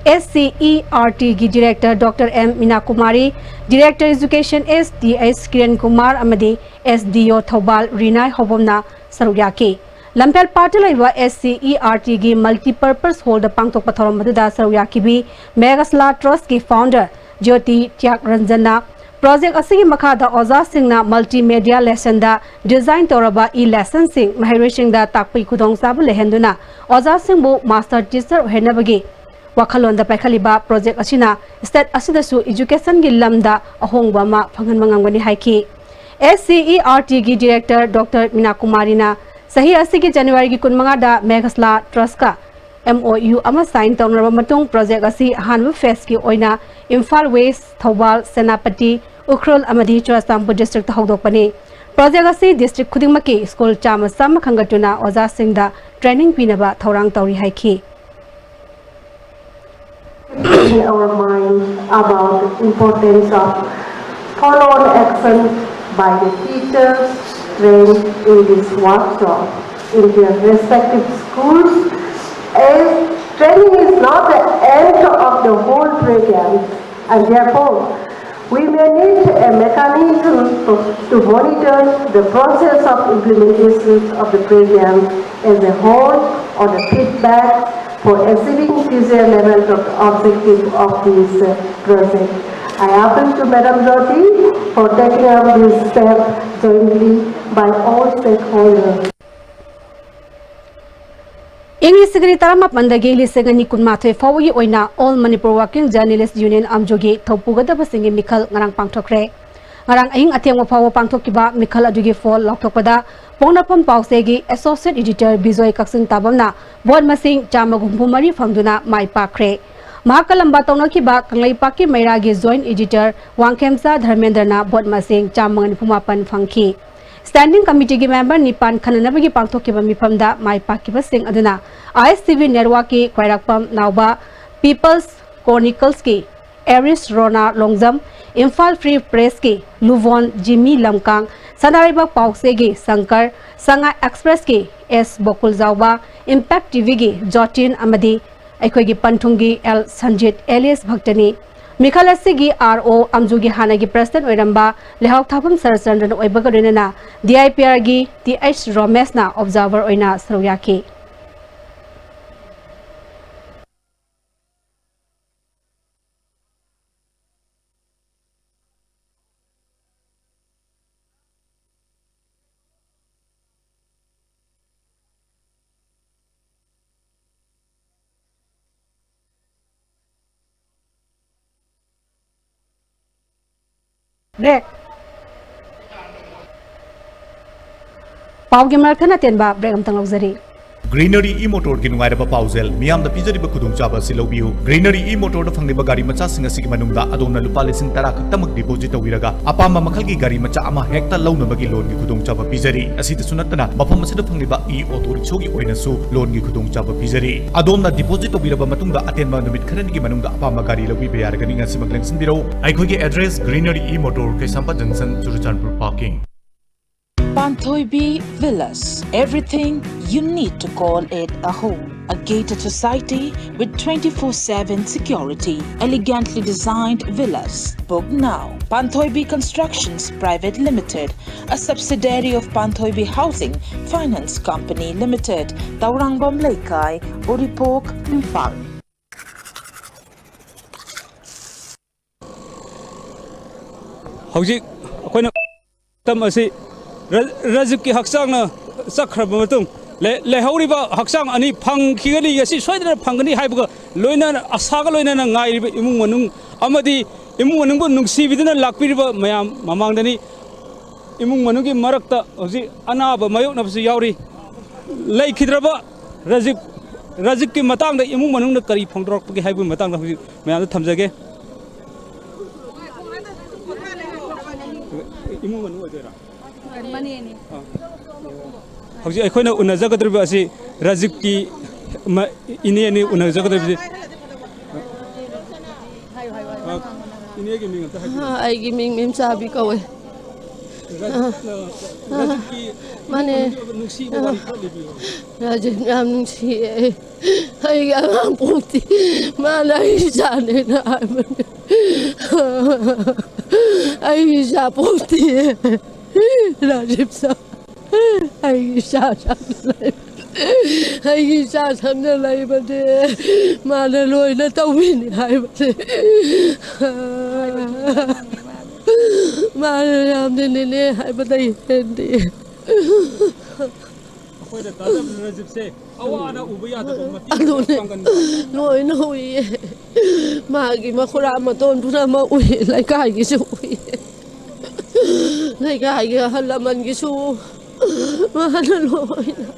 SCERT ꯒꯤ Director Doctor M ꯃꯤꯅꯥ Kumari, Director Education S T H Kiran Kumar ꯑꯃꯗꯤ SDO ꯊꯧꯕꯥꯜ ꯔꯤꯅꯥꯏ ꯍꯧꯕꯝꯅ ꯁꯔꯨꯛ ꯌꯥꯈꯤ꯫ ꯂꯝꯐꯦꯜ ꯄꯥꯠꯇ ꯂꯩꯕ SCERT ꯒꯤ Multipurpose Hall ꯗ ꯄꯥꯡꯊꯣꯛꯄ ꯊꯧꯔꯝ ꯑꯗꯨꯗ ꯁꯔꯨꯛ ꯌꯥꯈꯤꯕꯤ ꯃꯦꯘꯁꯂꯥ Trust ꯀꯤ Founder ꯖ꯭ꯌꯣꯇꯤ ꯇ꯭ꯌꯥꯒ ꯔꯟꯖꯟꯅ project ꯑꯁꯤꯒꯤ ꯃꯈꯥꯗ ꯑꯣꯖꯥꯁꯤꯡꯅ multimedia lesson ꯗ design ꯇꯧꯔꯕ e-lesson ꯁꯤꯡ ꯃꯍꯩꯔꯣꯏꯁꯤꯡꯗ ꯇꯥꯛꯄꯒꯤ ꯈꯨꯗꯣꯡꯆꯥꯕ ꯂꯩꯍꯟꯗꯨꯅ ꯑꯣꯖꯥꯁꯤꯡꯕꯨ master teacher ꯑꯣꯏꯍꯟꯅꯕꯒꯤ ꯋꯥꯈꯜꯂꯣꯟꯗ ꯄꯥꯏꯈꯠꯂꯤꯕ project ꯑꯁꯤꯅ state ꯑꯁꯤꯗꯁꯨ education ꯒꯤ ꯂꯝꯗ ꯑꯍꯣꯡꯕ ꯑꯃ ꯐꯪꯍꯟꯕ ꯉꯝꯒꯅꯤ ꯍꯥꯏꯈꯤ꯫ SCERT ꯒꯤ Director Doctor ꯃꯤꯅꯥ ꯀꯨꯃꯥꯔꯤꯅ ꯆꯍꯤ ꯑꯁꯤꯒꯤ January ꯒꯤ ꯀꯨꯟꯃꯉꯥꯗ ꯃꯦꯘꯁꯂꯥ Trust ꯀ MOU ꯑꯃ sign ꯇꯧꯅꯔꯕ ꯃꯇꯨꯡ project ꯑꯁꯤ ꯑꯍꯥꯟꯕ phase ꯀꯤ ꯑꯣꯏꯅ ꯏꯝꯐꯥꯜ West, ꯊꯧꯕꯥꯜ, ꯁꯦꯅꯥꯄꯇꯤ, ꯎꯈ꯭ꯔꯨꯜ ꯑꯃꯗꯤ ꯆꯨꯔꯆꯥꯟꯄꯨꯔ district ꯇ ꯍꯧꯗꯣꯛꯄꯅꯤ꯫ Project ꯑꯁꯤ district ꯈꯨꯗꯤꯡꯃꯛꯀꯤ school ꯆꯥꯝꯃ ꯆꯥꯝꯃ ꯈꯟꯒꯠꯇꯨꯅ ꯑꯣꯖꯥꯁꯤꯡꯗ training ꯄꯤꯅꯕ ꯊꯧꯔꯥꯡ ꯇꯧꯔꯤ ꯍꯥꯏꯈꯤ꯫ In our mind about importance of follow-on action by the teachers trained in this workshop in their respective schools, as training is not the end of the whole program, and therefore we may need a mechanism to, to monitor the process of implementation of the program as a whole or the feedback for achieving desired levels of objective of this uh, project. I appeal to Madam Jyoti for taking up this step jointly by all stakeholders. ꯏꯪ ꯂꯤꯁꯤꯡ ꯑꯅꯤ ꯇꯔꯥꯃꯥꯄꯟꯗꯒꯤ ꯂꯤꯁꯤꯡ ꯑꯅꯤ ꯀꯨꯟꯃꯥꯊꯣꯏ ꯐꯥꯎꯕꯒꯤ ꯑꯣꯏꯅ All Manipur Working Journalist Union, ꯑꯝꯖꯣꯒꯤ ꯊꯧꯄꯨꯒꯗꯕꯁꯤꯡꯒꯤ ꯃꯤꯈꯜ ꯉꯔꯥꯡ ꯄꯥꯡꯊꯣꯛꯈ꯭ꯔꯦ꯫ ꯉꯔꯥꯡ ꯑꯍꯤꯡ ꯑꯊꯦꯡꯕ ꯐꯥꯎꯕ ꯄꯥꯡꯊꯣꯛꯈꯤꯕ ꯃꯤꯈꯜ ꯑꯗꯨꯒꯤ ꯐꯣꯜ ꯂꯥꯎꯊꯣꯛꯄꯗ ꯄꯣꯛꯅꯐꯝ ꯄꯥꯎꯆꯦꯒꯤ Associate Editor ꯕꯤꯖꯣꯏ ꯀꯛꯆꯤꯡ ꯇꯥꯕꯝꯅ vote ꯃꯁꯤꯡ ꯆꯥꯝꯃꯒ ꯍꯨꯝꯐꯨ ꯃꯔꯤ ꯐꯪꯗꯨꯅ ꯃꯥꯏ ꯄꯥꯛꯈ꯭ꯔꯦ꯫ ꯃꯍꯥꯛꯀ ꯂꯝꯕꯥ ꯇꯧꯅꯈꯤꯕ ꯀꯪꯂꯩꯄꯥꯛꯀꯤ ꯃꯩꯔꯥꯒꯤ Joint Editor ꯋꯥꯡꯈꯦꯝꯆꯥ ꯙꯔꯃꯦꯟꯗ꯭ꯔꯅ vote ꯃꯁꯤꯡ ꯆꯥꯝꯃꯒ ꯅꯤꯐꯨ ꯃꯥꯄꯟ ꯐꯪꯈꯤ꯫ Standing Committee ꯒꯤ member ꯅꯤꯄꯥꯟ ꯈꯟꯅꯅꯕꯒꯤ ꯄꯥꯡꯊꯣꯛꯈꯤꯕ ꯃꯤꯐꯝꯗ ꯃꯥꯏ ꯄꯥꯛꯈꯤꯕꯁꯤꯡ ꯑꯗꯨꯅ ISTV Network ꯀꯤ ꯈ꯭ꯋꯥꯏꯔꯥꯛꯄꯝ ꯅꯥꯎꯕ, People's Chronicles ꯀꯤ Ares ꯔꯣꯅꯥ Longjam, Imphal Free Press ꯀꯤ ꯂꯨꯕꯣꯟ ꯖꯤꯃꯤ ꯂꯝꯀꯥꯡ, ꯁꯅꯥꯔꯩꯕꯥꯛ ꯄꯥꯎꯆꯦꯒꯤ ꯁꯪꯀꯔ, ꯁꯉꯥꯏ Express ꯀꯤ ꯑꯦꯁ ꯕꯣꯀꯨꯜꯖꯥꯎꯕ, Impact TV ꯒꯤ ꯖꯣꯇꯤꯟ ꯑꯃꯗꯤ ꯑꯩꯈꯣꯏꯒꯤ ꯄꯟꯊꯨꯡꯒꯤ ꯑꯦꯜ ꯁꯟꯖꯤꯠ ꯑꯦꯂꯤꯌꯁ ꯚꯛꯇꯅꯤ꯫ ꯃꯤꯈꯜ ꯑꯁꯤꯒꯤ ꯑꯥꯔ ꯑꯣ ꯑꯝꯖꯨꯒꯤ ꯍꯥꯟꯅꯒꯤ ꯄ꯭ꯔꯁꯤꯗꯦꯟꯠ ꯑꯣꯏꯔꯝꯕ ꯂꯩꯍꯥꯎ ꯊꯥꯐꯝ ꯁꯔꯠꯆꯟꯗ꯭ꯔꯟ ꯑꯣꯏꯕꯒ ꯂꯣꯏꯅꯅ ꯗꯤ ꯑꯥꯏ ꯄꯤ ꯑꯥꯔꯒꯤ ꯇꯤ ꯑꯩꯆ ꯔꯣꯃꯦꯁꯅ ꯑꯣꯕꯖꯥꯔꯚꯔ ꯑꯣꯏꯅ ꯁꯔꯨꯛ ꯌꯥꯈꯤ꯫ ꯕ꯭ꯔꯦꯛ꯫ ꯄꯥꯎꯒꯤ ꯃꯔꯛ ꯊꯠꯅ ꯇꯦꯟꯕ ꯕ꯭ꯔꯦꯛ ꯑꯝꯇꯪ ꯂꯧꯖꯔꯤ꯫ ꯒ꯭ꯔꯤꯅꯔꯤ ꯏ ꯃꯣꯇꯣꯔꯒꯤ ꯅꯨꯡꯉꯥꯏꯔꯕ ꯄꯥꯎꯖꯦꯜ, ꯃꯤꯌꯥꯝꯗ ꯄꯤꯖꯔꯤꯕ ꯈꯨꯗꯣꯡꯆꯥꯕ ꯑꯁꯤ ꯂꯧꯕꯤꯌꯨ꯫ ꯒ꯭ꯔꯤꯅꯔꯤ ꯏ ꯃꯣꯇꯣꯔꯗ ꯐꯪꯂꯤꯕ ꯒꯥꯔꯤ ꯃꯆꯥꯁꯤꯡ ꯑꯁꯤꯒꯤ ꯃꯅꯨꯡꯗ ꯑꯗꯣꯝꯅ ꯂꯨꯄꯥ ꯂꯤꯁꯤꯡ ꯇꯔꯥ ꯈꯛꯇꯃꯛ ꯗꯤꯄꯣꯖꯤꯠ ꯇꯧꯕꯤꯔꯒ ꯑꯄꯥꯝꯕ ꯃꯈꯜꯒꯤ ꯒꯥꯔꯤ ꯃꯆꯥ ꯑꯃ ꯍꯦꯛꯇ ꯂꯧꯅꯕꯒꯤ ꯂꯣꯟꯒꯤ ꯈꯨꯗꯣꯡꯆꯥꯕ ꯄꯤꯖꯔꯤ꯫ ꯑꯁꯤꯗꯁꯨ ꯅꯠꯇꯅ ꯃꯐꯝ ꯑꯁꯤꯗ ꯐꯪꯂꯤꯕ ꯏ ꯑꯣꯇꯣ ꯔꯤꯛꯁꯣꯒꯤ ꯑꯣꯏꯅꯁꯨ ꯂꯣꯟꯒꯤ ꯈꯨꯗꯣꯡꯆꯥꯕ ꯄꯤꯖꯔꯤ꯫ ꯑꯗꯣꯝꯅ ꯗꯤꯄꯣꯖꯤꯠ ꯇꯧꯕꯤꯔꯕ ꯃꯇꯨꯡꯗ ꯑꯇꯦꯟꯕ ꯅꯨꯃꯤꯠ ꯈꯔꯅꯤꯒꯤ ꯃꯅꯨꯡꯗ ꯑꯄꯥꯝꯕ ꯒꯥꯔꯤ ꯂꯧꯕꯤꯕ ꯌꯥꯔꯒꯅꯤ꯫ ꯉꯁꯤꯃꯛ ꯂꯦꯡꯁꯤꯟꯕꯤꯔꯛꯎ꯫ ꯑꯩꯈꯣꯏꯒꯤ address: greenery E motor, Keishampat ꯖꯪꯁꯟ, Churachandpur parking. Panthoibi Villas, everything you need to call it a home. A gated society with twenty-four seven security, elegantly designed villas. Book now. Panthoibi Constructions Private Limited, a subsidiary of Panthoibi Housing Finance Company Limited, Taurangvam Leikai, Uripok, Imphal. ꯍꯧꯖꯤꯛ ꯑꯩꯈꯣꯏꯅ ꯃꯇꯝ ꯑꯁꯤ ꯔ-, ꯔꯖꯤꯕꯀꯤ ꯍꯛꯆꯥꯡꯅ ꯆꯠꯈ꯭ꯔꯕ ꯃꯇꯨꯡ, ꯂꯩ-, ꯂꯩꯍꯧꯔꯤꯕ ꯍꯛꯆꯥꯡ ꯑꯅꯤ ꯐꯪꯈꯤꯒꯅꯤ, ꯉꯁꯤ ꯁꯣꯏꯗꯅ ꯐꯪꯒꯅꯤ ꯍꯥꯏꯕꯒ ꯂꯣꯏꯅꯅ ꯑꯁꯥꯒ ꯂꯣꯏꯅꯅ ꯉꯥꯏꯔꯤꯕ ꯏꯃꯨꯡ ꯃꯅꯨꯡ ꯑꯃꯗꯤ ꯏꯃꯨꯡ ꯃꯅꯨꯡꯕꯨ ꯅꯨꯡꯁꯤꯕꯤꯗꯨꯅ ꯂꯥꯛꯄꯤꯔꯤꯕ ꯃꯌꯥꯝ ꯃꯃꯥꯡꯗꯅꯤ꯫ ꯏꯃꯨꯡ ꯃꯅꯨꯡꯒꯤ ꯃꯔꯛꯇ ꯍꯧꯖꯤꯛ ꯑꯅꯥꯕ ꯃꯥꯌꯣꯛꯅꯕꯁꯨ ꯌꯥꯎꯔꯤ꯫ ꯂꯩꯈꯤꯗ꯭ꯔꯕ ꯔꯖꯤꯕ, ꯔꯖꯤꯕꯀꯤ ꯃꯇꯥꯡꯗ ꯏꯃꯨꯡ ꯃꯅꯨꯡꯅ ꯀꯔꯤ ꯐꯣꯡꯗꯣꯔꯛꯄꯒꯦ ꯍꯥꯏꯕꯒꯤ ꯃꯇꯥꯡꯗ ꯍꯧꯖꯤꯛ ꯃꯌꯥꯝꯗ ꯊꯝꯖꯒꯦ꯫ ꯏꯃꯨꯡ ꯃꯅꯨꯡ ꯑꯣꯏꯗꯣꯏꯔꯥ? ꯃꯅꯦꯅꯤ꯫ ꯑꯥ꯫ ꯍꯧꯖꯤꯛ ꯑꯩꯈꯣꯏꯅ ꯎꯅꯖꯒꯗꯧꯔꯤꯕ ꯑꯁꯤ ꯔꯖꯤꯕꯀꯤ ꯃ-, ꯏꯅꯦꯅꯤ ꯎꯅꯖꯒꯗꯧꯔꯤꯕꯁꯤ꯫ ꯑꯥ, ꯏꯅꯦꯒꯤ ꯃꯤꯡ ꯑꯝꯇ ꯍꯥꯏꯕꯤꯌꯨ꯫ ꯑꯥ, ꯑꯩꯒꯤ ꯃꯤꯡ ꯃꯦꯝꯆꯥꯕꯤ ꯀꯧꯋꯦ꯫ ꯔꯥꯖꯤꯕꯀꯤ ꯃꯥꯅꯦ꯫ ꯅꯨꯡꯁꯤꯕ ꯋꯥꯔꯤ ꯈꯔ ꯂꯤꯕꯤꯌꯨ꯫ ꯔꯥꯖꯤꯕ ꯌꯥꯝ ꯅꯨꯡꯁꯤꯌꯦ꯫ ꯑꯩꯒꯤ ꯑꯉꯥꯡ ꯄꯣꯛꯇꯦ꯫ ꯃꯥꯅ ꯑꯩ ꯏꯆꯥꯅꯦꯅ ꯍꯥꯏꯕꯅꯦ꯫ ꯑꯩꯒꯤ ꯏꯆꯥ ꯄꯣꯛꯇꯦ꯫ ꯔꯥꯖꯤꯕ ꯁꯥ-, ꯑꯩꯒꯤ ꯏꯆꯥ ꯁꯪꯅ ꯂꯩ-, ꯑꯩꯒꯤ ꯏꯆꯥ ꯁꯪꯅ ꯂꯩꯕꯅꯦ꯫ ꯃꯥꯅ ꯂꯣꯏꯅ ꯇꯧꯕꯤꯅꯤ ꯍꯥꯏꯕꯅꯦ꯫ ꯃꯥꯅ ꯌꯥꯝꯅ ꯅꯦꯅꯦ ꯍꯥꯏꯕꯗꯩ ꯍꯦꯟꯗꯦ꯫ ꯑꯩꯈꯣꯏꯅ ꯇꯥꯖꯕ ꯔꯥꯖꯤꯕꯁꯦ ꯑꯋꯥ ꯑꯅꯥ ꯎꯕ ꯌꯥꯗꯕ ꯃꯇꯦꯡ ꯑꯗꯨꯅꯦ꯫ ꯄꯥꯡꯒꯟꯕ꯫ ꯂꯣꯏꯅ ꯎꯏꯌꯦ꯫ ꯃꯥꯒꯤ ꯃꯈꯨꯔꯥ ꯃꯇꯣꯟ ꯄꯨꯝꯅꯃꯛ ꯎꯏ꯫ ꯂꯩꯀꯥꯏꯒꯤꯁꯨ ꯎꯏ꯫ ꯂꯩꯀꯥꯏꯒꯤ ꯑꯍꯜ ꯂꯃꯟꯒꯤꯁꯨ ꯃꯥꯅ ꯂꯣꯏꯅ꯫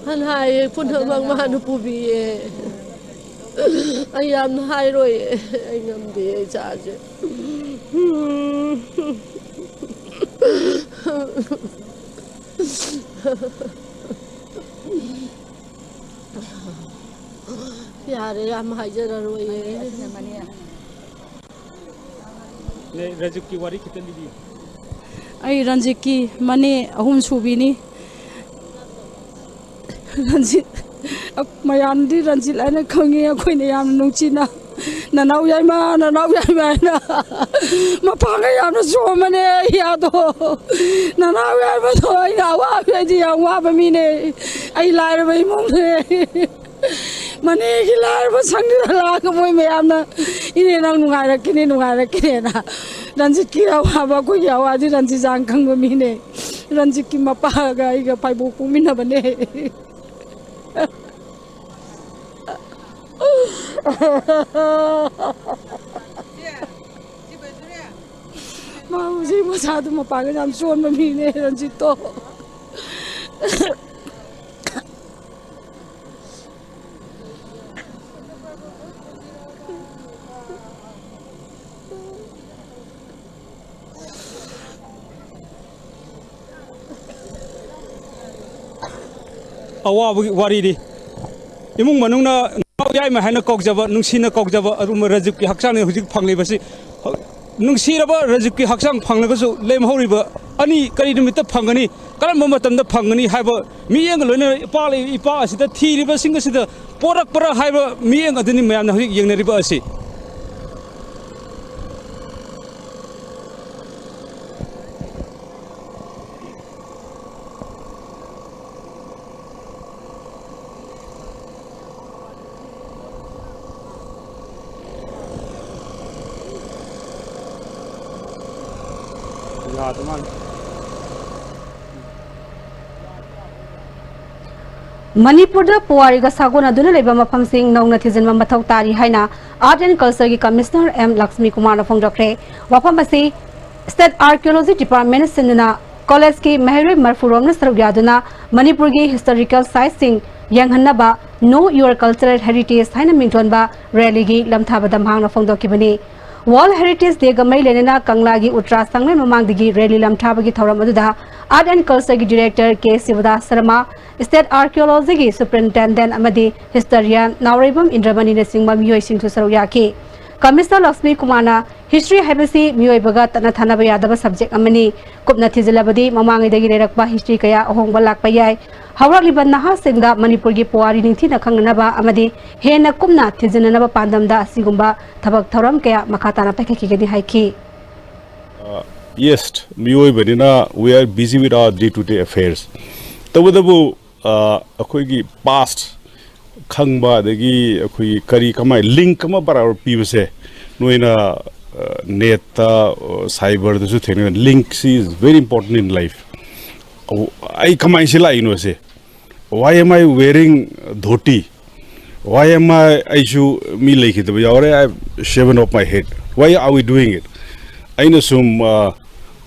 ꯃꯥꯅ ꯍꯥꯏꯌꯦ ꯄꯨꯝꯅꯃꯛ ꯃꯥꯅ ꯄꯨꯕꯤꯌꯦ꯫ ꯑꯩ ꯌꯥꯝꯅ ꯍꯥꯏꯔꯣꯏꯌꯦ꯫ ꯑꯩ ꯉꯝꯗꯦ ꯏꯆꯥꯁꯦ꯫ ꯌꯥꯔꯦ, ꯌꯥꯝ ꯍꯥꯏꯖꯔꯔꯣꯏꯌꯦ꯫ ꯅꯦ, ꯔꯖꯤꯕꯀꯤ ꯋꯥꯔꯤ ꯈꯤꯇ ꯂꯤꯕꯤꯌꯨ꯫ ꯑꯩ ꯔꯟꯖꯤꯠꯀꯤ ꯃꯅꯦ ꯑꯍꯨꯝ ꯁꯨꯕꯤꯅꯤ꯫ ꯔꯟꯖꯤꯠ, ꯃꯌꯥꯝꯗꯤ ꯔꯟꯖꯤꯠ ꯍꯥꯏꯅ ꯈꯪꯉꯤ, ꯑꯩꯈꯣꯏꯅ ꯌꯥꯝꯅ ꯅꯨꯡꯁꯤꯅ "ꯅꯅꯥꯎ ꯌꯥꯏꯃ, ꯅꯅꯥꯎ ꯌꯥꯏꯃ" ꯍꯥꯏꯅ ꯃꯄꯥꯡꯒ ꯌꯥꯝꯅ ꯆꯣꯝꯕꯅꯦ꯫ ꯑꯩ ꯑꯗꯣ ꯅꯅꯥꯎ ꯌꯥꯏꯃꯗꯣ ꯑꯩꯅ ꯑꯋꯥꯕ, ꯑꯩꯗꯤ ꯌꯥꯝ ꯋꯥꯕ ꯃꯤꯅꯦ꯫ ꯑꯩ ꯂꯥꯏꯔꯕ ꯏꯃꯨꯡꯅꯦ꯫ ꯃꯅꯦꯒꯤ ꯂꯥꯏꯔꯕ ꯁꯪꯗꯨꯗ ꯂꯥꯛꯑꯒ ꯃꯣꯏ ꯃꯌꯥꯝꯅ "ꯏꯅꯦ, ꯅꯪ ꯅꯨꯡꯉꯥꯏꯔꯛꯈꯤꯅꯤ, ꯅꯨꯡꯉꯥꯏꯔꯛꯈꯤꯅꯤꯅ"꯫ ꯔꯟꯖꯤꯠꯀꯤ ꯑꯋꯥꯕ, ꯑꯩꯈꯣꯏꯒꯤ ꯑꯋꯥꯗꯤ ꯔꯟꯖꯤꯠ ꯖꯥꯟ ꯈꯪꯕ ꯃꯤꯅꯦ꯫ ꯔꯟꯖꯤꯠꯀꯤ ꯃꯄꯥꯒ ꯑꯩꯒ ꯐꯥꯏꯕꯣꯛ ꯄꯣꯛꯃꯤꯟꯅꯕꯅꯦ꯫ ꯃꯥ ꯍꯧꯖꯤꯛ ꯃꯁꯥꯗꯨ ꯃꯄꯥꯒ ꯌꯥꯝ ꯆꯣꯟꯕ ꯃꯤꯅꯦ, ꯔꯟꯖꯤꯠꯇꯣ꯫ ꯑꯋꯥꯕꯒꯤ ꯋꯥꯔꯤꯅꯤ꯫ ꯏꯃꯨꯡ ꯃꯅꯨꯡꯅ "ꯅꯅꯥꯎ ꯌꯥꯏꯃ" ꯍꯥꯏꯅ ꯀꯧꯖꯕ, ꯅꯨꯡꯁꯤꯅ ꯀꯧꯖꯕ ꯑꯗꯨꯒꯨꯝꯕ ꯔꯖꯤꯕꯀꯤ ꯍꯛꯆꯥꯡꯅꯤ ꯍꯧꯖꯤꯛ ꯐꯪꯂꯤꯕꯁꯤ꯫ ꯅꯨꯡꯁꯤꯔꯕ ꯔꯖꯤꯕꯀꯤ ꯍꯛꯆꯥꯡ ꯐꯪꯂꯒꯁꯨ ꯂꯦꯝꯍꯧꯔꯤꯕ ꯑꯅꯤ ꯀꯔꯤ ꯅꯨꯃꯤꯠꯇ ꯐꯪꯒꯅꯤ, ꯀꯔꯝꯕ ꯃꯇꯝꯗ ꯐꯪꯒꯅꯤ ꯍꯥꯏꯕ ꯃꯤꯠꯌꯦꯡꯒ ꯂꯣꯏꯅꯅ ꯏꯄꯥꯛ ꯂꯩ-, ꯏꯄꯥꯛ ꯑꯁꯤꯗ ꯊꯤꯔꯤꯕꯁꯤꯡ ꯑꯁꯤꯗ ꯄꯣꯔꯛꯄ꯭ꯔꯥ ꯍꯥꯏꯕ ꯃꯤꯠꯌꯦꯡ ꯑꯗꯨꯅꯤ ꯃꯌꯥꯝꯅ ꯍꯧꯖꯤꯛ ꯌꯦꯡꯅꯔꯤꯕ ꯑꯁꯤ꯫ ꯃꯅꯤꯄꯨꯔꯗ ꯄꯨꯋꯥꯔꯤꯒ ꯁꯥꯒꯣꯟꯅꯗꯨꯅ ꯂꯩꯕ ꯃꯐꯝꯁꯤꯡ ꯅꯧꯅ ꯊꯤꯖꯤꯟꯕ ꯃꯊꯧ ꯇꯥꯔꯤ ꯍꯥꯏꯅ Art and Cultureꯒꯤ Commissioner M Lakshmi ꯀꯨꯃꯥꯔꯅ ꯐꯣꯡꯗꯣꯛꯈ꯭ꯔꯦ꯫ ꯋꯥꯐꯝ ꯑꯁꯤ State Archaeology Department ꯁꯤꯟꯗꯨꯅ ꯀꯣꯂꯦꯖꯀꯤ ꯃꯍꯩꯔꯣꯏ ꯃꯔꯐꯨꯔꯣꯝꯅ ꯁꯔꯨꯛ ꯌꯥꯗꯨꯅ ꯃꯅꯤꯄꯨꯔꯒꯤ historical sitesꯁꯤꯡ ꯌꯦꯡꯍꯟꯅꯕ Know Your Cultural Heritage ꯍꯥꯏꯅ ꯃꯤꯡꯊꯣꯟꯕ rallyꯒꯤ ꯂꯝꯊꯥꯕꯗ ꯃꯍꯥꯛꯅ ꯐꯣꯡꯗꯣꯛꯈꯤꯕꯅꯤ꯫ World Heritage Dayꯒ ꯃꯔꯤ ꯂꯩꯅꯅ ꯀꯪꯂꯥꯒꯤ ꯎꯇ꯭ꯔꯥ ꯁꯪꯂꯦꯟ ꯃꯃꯥꯡꯗꯒꯤ rally ꯂꯝꯊꯥꯕꯒꯤ ꯊꯧꯔꯝ ꯑꯗꯨꯗ Art and Cultureꯒꯤ Director K ꯁꯤꯕꯗꯥꯁ Sharma, State Archaeologyꯒꯤ Superintendent ꯑꯃꯗꯤ historian ꯅꯥꯎꯔꯩꯕꯝ ꯏꯟꯗ꯭ꯔꯃꯅꯤꯅꯆꯤꯡꯕ ꯃꯤꯑꯣꯏꯁꯤꯡꯁꯨ ꯁꯔꯨꯛ ꯌꯥꯈꯤ꯫ Commissioner ꯂꯛꯁꯃꯤ ꯀꯨꯃꯥꯔꯅ history ꯍꯥꯏꯕꯁꯤ ꯃꯤꯑꯣꯏꯕꯒ ꯇꯠꯅ ꯊꯥꯅꯕ ꯌꯥꯗꯕ subject ꯑꯃꯅꯤ꯫ ꯀꯨꯞꯅ ꯊꯤꯖꯤꯜꯂꯕꯗꯤ ꯃꯃꯥꯡꯉꯩꯗꯒꯤ ꯂꯩꯔꯛꯄ history ꯀꯌꯥ ꯑꯍꯣꯡꯕ ꯂꯥꯛꯄ ꯌꯥꯏ꯫ ꯍꯧꯔꯛꯂꯤꯕ ꯅꯍꯥꯁꯤꯡꯗ ꯃꯅꯤꯄꯨꯔꯒꯤ ꯄꯨꯋꯥꯔꯤ ꯅꯤꯡꯊꯤꯅ ꯈꯪꯅꯅꯕ ꯑꯃꯗꯤ ꯍꯦꯟꯅ ꯀꯨꯞꯅ ꯊꯤꯖꯤꯟꯅꯅꯕ ꯄꯥꯟꯗꯝꯗ ꯑꯁꯤꯒꯨꯝꯕ ꯊꯕꯛ ꯊꯧꯔꯝ ꯀꯌꯥ ꯃꯈꯥ ꯇꯥꯅ ꯄꯥꯏꯈꯠꯈꯤꯒꯅꯤ ꯍꯥꯏꯈꯤ꯫ Yes, ꯃꯤꯑꯣꯏꯕꯅꯤꯅ we are busy with our day to day affairs. ꯇꯧꯕꯇꯕꯨ ꯑ, ꯑꯩꯈꯣꯏꯒꯤ past ꯈꯪꯕ, ꯑꯗꯒꯤ ꯑꯩꯈꯣꯏꯒꯤ ꯀꯔꯤ ꯀꯃꯥꯏ link ꯑꯃ ꯕꯔꯥꯕꯔ ꯄꯤꯕꯁꯦ, ꯅꯣꯏꯅ netꯇ, cyberꯗꯁꯨ ꯊꯦꯡꯅꯩ, linkꯁꯤ is very important in life. ꯑꯩ ꯀꯃꯥꯏꯅ ꯁꯤ ꯂꯥꯛꯏꯅꯣ ꯁꯦ? Why am I wearing dhoti? Why am I, ꯑꯩꯁꯨ ꯃꯤ ꯂꯩꯈꯤꯗꯕ ꯌꯥꯎꯔꯦ, I have shaven off my head. Why are we doing it? ꯑꯩꯅ ꯁꯨꯝ ꯑ,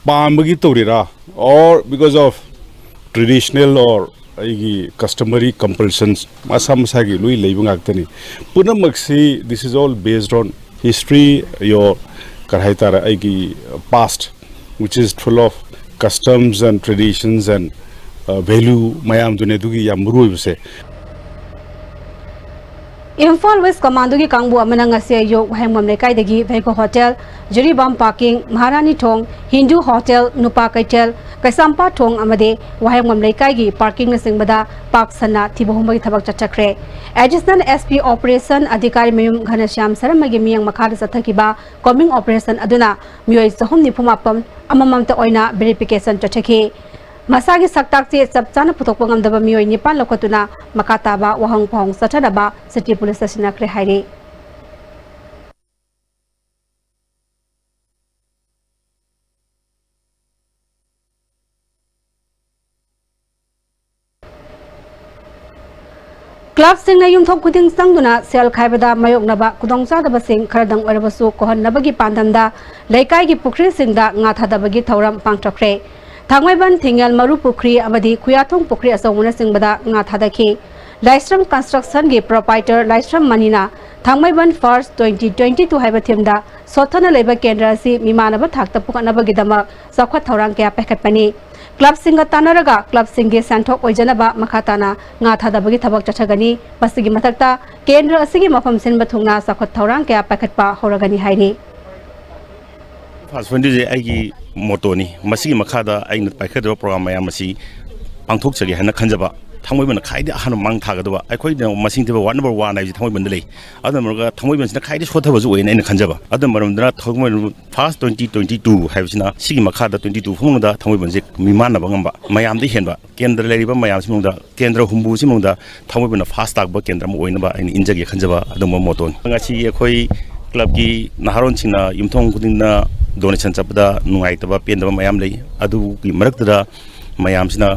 ꯄꯥꯝꯕꯒꯤ ꯇꯧꯔꯤꯔꯥ, or because of traditional or ꯑꯩꯒꯤ customary compulsions, ꯃꯁꯥ ꯃꯁꯥꯒꯤ ꯂꯣꯏ ꯂꯩꯕ ꯉꯥꯛꯇꯅꯤ꯫ ꯄꯨꯝꯅꯃꯛꯁꯤ, this is all based on history, your ꯀꯔꯤ ꯍꯥꯏꯇꯥꯔꯦ, ꯑꯩꯒꯤ past, which is full of customs and traditions and value ꯃꯌꯥꯝꯗꯨꯅꯦ ꯑꯗꯨꯒꯤ ꯌꯥꯝ ꯃꯔꯨ ꯑꯣꯏꯕꯁꯦ꯫ ꯏꯝꯐꯥꯜ ꯋꯦꯁ ꯀꯃꯥꯟꯗꯣꯒꯤ ꯀꯥꯡꯕꯨ ꯑꯃꯅ ꯉꯁꯤ ꯑꯌꯨꯛ ꯋꯥꯍꯦꯡꯕꯝ ꯂꯩꯀꯥꯏꯗꯒꯤ ꯚꯩꯒꯣ ꯍꯣꯇꯦꯜ ꯖꯤꯔꯤꯕꯥꯝ ꯄꯥꯔꯀꯤꯡ, ꯃꯍꯥꯔꯥꯅꯤ ꯊꯣꯡ, ꯍꯤꯟꯗꯨ ꯍꯣꯇꯦꯜ, ꯅꯨꯄꯥ ꯀꯩꯊꯦꯜ, ꯀꯩꯁꯥꯝꯄꯥꯠ ꯊꯣꯡ ꯑꯃꯗꯤ ꯋꯥꯍꯦꯡꯕꯝ ꯂꯩꯀꯥꯏꯒꯤ ꯄꯥꯔꯀꯤꯡꯅꯆꯤꯡꯕꯗ ꯄꯥꯛ ꯁꯟꯅ ꯊꯤꯕ ꯍꯨꯝꯕꯒꯤ ꯊꯕꯛ ꯆꯠꯊꯈ꯭ꯔꯦ꯫ ꯑꯦꯗꯤꯁꯅꯦꯜ ꯑꯦꯁ ꯄꯤ ꯑꯣꯄꯔꯦꯁꯟ ꯑꯙꯤꯀꯥꯔꯤ ꯃꯌꯨꯝ ꯘꯅꯁ꯭ꯌꯥꯝ ꯁꯔꯃꯒꯤ ꯃꯤꯠꯌꯦꯡ ꯃꯈꯥꯗ ꯆꯠꯊꯈꯤꯕ ꯀꯣꯝꯕꯤꯡ ꯑꯣꯄꯔꯦꯁꯟ ꯑꯗꯨꯅ ꯃꯤꯑꯣꯏ ꯆꯍꯨꯝ ꯅꯤꯐꯨ ꯃꯥꯄꯟ ꯑꯃꯃꯝꯇ ꯑꯣꯏꯅ ꯚꯦꯔꯤꯐꯤꯀꯦꯁꯟ ꯆꯠꯊꯈꯤ꯫ ꯃꯁꯥꯒꯤ ꯁꯛꯇꯥꯛ ꯆꯦ ꯆꯞ ꯆꯥꯅ ꯄꯨꯊꯣꯛꯄ ꯉꯝꯗꯕ ꯃꯤꯑꯣꯏ ꯅꯤꯄꯥꯟ ꯂꯧꯈꯠꯇꯨꯅ ꯃꯈꯥ ꯇꯥꯕ ꯋꯥꯍꯪ ꯄꯥꯎꯍꯪ ꯆꯠꯊꯅꯕ ꯁꯤꯇꯤ ꯄꯨꯂꯤꯁꯇ ꯁꯤꯟꯅꯈ꯭ꯔꯦ ꯍꯥꯏꯔꯤ꯫ ꯀ꯭ꯂꯕꯁꯤꯡꯅ ꯌꯨꯝꯊꯣꯡ ꯈꯨꯗꯤꯡ ꯆꯪꯗꯨꯅ ꯁꯦꯜ ꯈꯥꯏꯕꯗ ꯃꯥꯌꯣꯛꯅꯕ ꯈꯨꯗꯣꯡꯆꯥꯗꯕꯁꯤꯡ ꯈꯔꯗꯪ ꯑꯣꯏꯔꯕꯁꯨ ꯀꯣꯛꯍꯟꯅꯕꯒꯤ ꯄꯥꯟꯗꯝꯗ ꯂꯩꯀꯥꯏꯒꯤ ꯄꯨꯈ꯭ꯔꯤꯁꯤꯡꯗ ꯉꯥ ꯊꯥꯗꯕꯒꯤ ꯊꯧꯔꯝ ꯄꯥꯡꯊꯣꯛꯈ꯭ꯔꯦ꯫ ꯊꯥꯡꯃꯩꯕꯟ ꯊꯤꯡꯉꯦꯜ ꯃꯔꯨ ꯄꯨꯈ꯭ꯔꯤ ꯑꯃꯗꯤ ꯈꯨꯌꯥꯊꯣꯡ ꯄꯨꯈ꯭ꯔꯤ ꯑꯆꯧꯕꯅꯆꯤꯡꯕꯗ ꯉꯥ ꯊꯥꯗꯈꯤ꯫ ꯂꯥꯏꯁ꯭ꯔꯝ ꯀꯟꯁꯇ꯭ꯔꯛꯁꯟꯒꯤ ꯄ꯭ꯔꯣꯄꯥꯏꯇꯔ ꯂꯥꯏꯁ꯭ꯔꯝ ꯃꯅꯤꯅ ꯊꯥꯡꯃꯩꯕꯟ ꯐꯥꯔꯁ ꯇ꯭ꯋꯦꯟꯇꯤ ꯇ꯭ꯋꯦꯟꯇꯤ ꯇꯨ ꯍꯥꯏꯕ ꯊꯤꯝꯗ ꯁꯣꯠꯊꯅ ꯂꯩꯕ ꯀꯦꯟꯗ꯭ꯔ ꯑꯁꯤ ꯃꯤꯃꯥꯟꯅꯕ ꯊꯥꯛꯇ ꯄꯨꯈꯠꯅꯕꯒꯤꯗꯃꯛ ꯆꯥꯎꯈꯠ ꯊꯧꯔꯥꯡ ꯀꯌꯥ ꯄꯥꯏꯈꯠꯄꯅꯤ꯫ ꯀ꯭ꯂꯕꯁꯤꯡꯒ ꯇꯥꯟꯅꯔꯒ ꯀ꯭ꯂꯕꯁꯤꯡꯒꯤ ꯁꯦꯟꯊꯣꯛ ꯑꯣꯏꯖꯅꯕ ꯃꯈꯥ ꯇꯥꯅ ꯉꯥ ꯊꯥꯗꯕꯒꯤ ꯊꯕꯛ ꯆꯠꯊꯒꯅꯤ꯫ ꯃꯁꯤꯒꯤ ꯃꯊꯛꯇ ꯀꯦꯟꯗ꯭ꯔ ꯑꯁꯤꯒꯤ ꯃꯐꯝ ꯁꯤꯟꯕ ꯊꯨꯡꯅ ꯆꯥꯎꯈꯠ ꯊꯧꯔꯥꯡ ꯀꯌꯥ ꯄꯥꯏꯈꯠꯄ ꯍꯧꯔꯒꯅꯤ ꯍꯥꯏꯔꯤ꯫ ꯐꯥꯁ ꯐꯟꯗꯤꯁꯦ ꯑꯩꯒꯤ ꯃꯣꯇꯣꯅꯤ꯫ ꯃꯁꯤꯒꯤ ꯃꯈꯥꯗ ꯑꯩꯅ ꯄꯥꯏꯈꯠꯇꯧꯔꯤꯕ ꯄ꯭ꯔꯣꯒ꯭ꯔꯥꯝ ꯃꯌꯥꯝ ꯑꯁꯤ ꯄꯥꯡꯊꯣꯛꯆꯒꯦ ꯍꯥꯏꯅ ꯈꯟꯖꯕ꯫ ꯊꯥꯡꯃꯩꯕꯟꯅ ꯈ꯭ꯋꯥꯏꯗꯒꯤ ꯑꯍꯥꯟꯕ ꯃꯥꯡ ꯊꯥꯒꯗꯕ, ꯑꯩꯈꯣꯏꯅ ꯃꯁꯤꯡ ꯊꯤꯕ ꯋꯥꯔꯗ ꯅꯝꯕꯔ ꯋꯥꯟ ꯍꯥꯏꯕꯁꯤ ꯊꯥꯡꯃꯩꯕꯟꯗ ꯂꯩ꯫ ꯑꯗꯨꯅ ꯃꯔꯝ ꯑꯣꯏꯔꯒ ꯊꯥꯡꯃꯩꯕꯟꯁꯤꯅ ꯈ꯭ꯋꯥꯏꯗꯒꯤ ꯁꯣꯠꯊꯕꯁꯨ ꯑꯣꯏꯅ ꯑꯩꯅ ꯈꯟꯖꯕ꯫ ꯑꯗꯨꯅ ꯃꯔꯝ ꯑꯣꯏꯗꯨꯅ ꯊꯥꯡꯃꯩꯕꯟ ꯐꯥꯁ ꯇ꯭ꯋꯦꯟꯇꯤ ꯇ꯭ꯋꯦꯟꯇꯤ ꯇꯨ ꯍꯥꯏꯕꯁꯤꯅ ꯁꯤꯒꯤ ꯃꯈꯥꯗ ꯇ꯭ꯋꯦꯟꯇꯤ ꯇꯨ ꯐꯥꯎꯕꯗ ꯊꯥꯡꯃꯩꯕꯟꯁꯦ ꯃꯤꯃꯥꯟꯅꯕ ꯉꯝꯕ, ꯃꯌꯥꯝꯗ ꯍꯦꯟꯕ, ꯀꯦꯟꯗ꯭ꯔ ꯂꯩꯔꯤꯕ ꯃꯌꯥꯝꯁꯤ ꯃꯅꯨꯡꯗ, ꯀꯦꯟꯗ꯭ꯔ ꯍꯨꯝꯐꯨꯁꯤ ꯃꯅꯨꯡꯗ ꯊꯥꯡꯃꯩꯕꯟꯅ ꯐꯥꯁ ꯇꯥꯛꯄ ꯀꯦꯟꯗ꯭ꯔ ꯑꯃ ꯑꯣꯏꯅꯕ ꯑꯩꯅ ꯏꯟꯖꯒꯦ ꯈꯟꯖꯕ ꯑꯗꯨꯒꯨꯝꯕ ꯃꯣꯇꯣꯅꯤ꯫ ꯉꯁꯤ ꯑꯩꯈꯣꯏ ꯀ꯭ꯂꯕꯀꯤ ꯅꯍꯥꯔꯣꯟꯁꯤꯡꯅ ꯌꯨꯝꯊꯣꯡ ꯈꯨꯗꯤꯡꯗ ꯗꯣꯅꯦꯁꯟ ꯆꯠꯄꯗ ꯅꯨꯡꯉꯥꯏꯇꯕ, ꯄꯦꯟꯗꯕ ꯃꯌꯥꯝ ꯂꯩ꯫ ꯑꯗꯨꯒꯤ ꯃꯔꯛꯇꯨꯗ ꯃꯌꯥꯝꯁꯤꯅ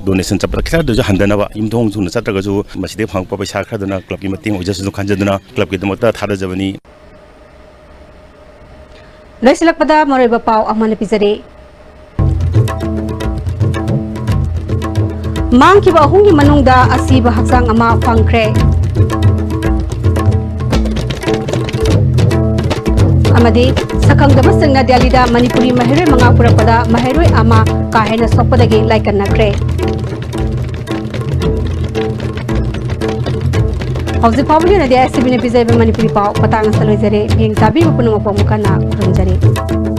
ꯗꯣꯅꯦꯁꯟ ꯆꯠꯄꯗ ꯈꯤꯇꯪꯗ ꯑꯣꯏꯔꯁꯨ ꯍꯟꯊꯅꯕ, ꯌꯨꯝꯊꯣꯡ ꯁꯨꯅ ꯆꯠꯇ꯭ꯔꯒꯁꯨ ꯃꯁꯤꯗꯒꯤ ꯐꯪꯉꯛꯄ ꯄꯩꯁꯥ ꯈꯔꯗꯨꯅ ꯀ꯭ꯂꯕꯀꯤ ꯃꯇꯦꯡ ꯑꯣꯏꯖꯁꯅꯨ ꯈꯟꯖꯗꯨꯅ ꯀ꯭ꯂꯕꯀꯤꯗꯃꯛꯇ ꯊꯥꯗꯖꯕꯅꯤ꯫ ꯂꯣꯏꯁꯤꯜꯂꯛꯄꯗ ꯃꯔꯨꯑꯣꯏꯕ ꯄꯥꯎ ꯑꯃꯅ ꯄꯤꯖꯔꯤ꯫ ꯃꯥꯡꯈꯤꯕ ꯑꯍꯨꯝꯒꯤ ꯃꯅꯨꯡꯗ ꯑꯁꯤꯕ ꯍꯛꯆꯥꯡ ꯑꯃ ꯐꯪꯈ꯭ꯔꯦ꯫ ꯑꯃꯗꯤ ꯁꯛꯈꯪꯗꯕꯁꯤꯡꯅ ꯗꯦꯜꯂꯤꯗ ꯃꯅꯤꯄꯨꯔꯤ ꯃꯍꯩꯔꯣꯏ ꯃꯉꯥ ꯄꯨꯔꯛꯄꯗ ꯃꯍꯩꯔꯣꯏ ꯑꯃ ꯀꯥ ꯍꯦꯟꯅ ꯁꯣꯛꯄꯗꯒꯤ ꯂꯥꯏꯀꯠꯅꯈ꯭ꯔꯦ꯫ ꯍꯧꯖꯤꯛ ꯐꯥꯎꯕꯒꯤ ꯑꯣꯏꯅꯗꯤ ꯑꯥꯏ ꯑꯦꯁ ꯇꯤ ꯚꯤꯅ ꯄꯤꯖꯔꯤꯕ ꯃꯅꯤꯄꯨꯔꯤ ꯄꯥꯎ ꯃꯇꯥꯡ ꯑꯁꯤꯗ ꯂꯣꯏꯖꯔꯦ꯫ ꯃꯤꯠꯌꯦꯡ ꯇꯥꯕꯤꯕ ꯄꯨꯝꯅꯃꯛꯄꯨ ꯑꯃꯨꯛ ꯍꯟꯅ ꯈꯨꯔꯨꯝꯖꯔꯤ꯫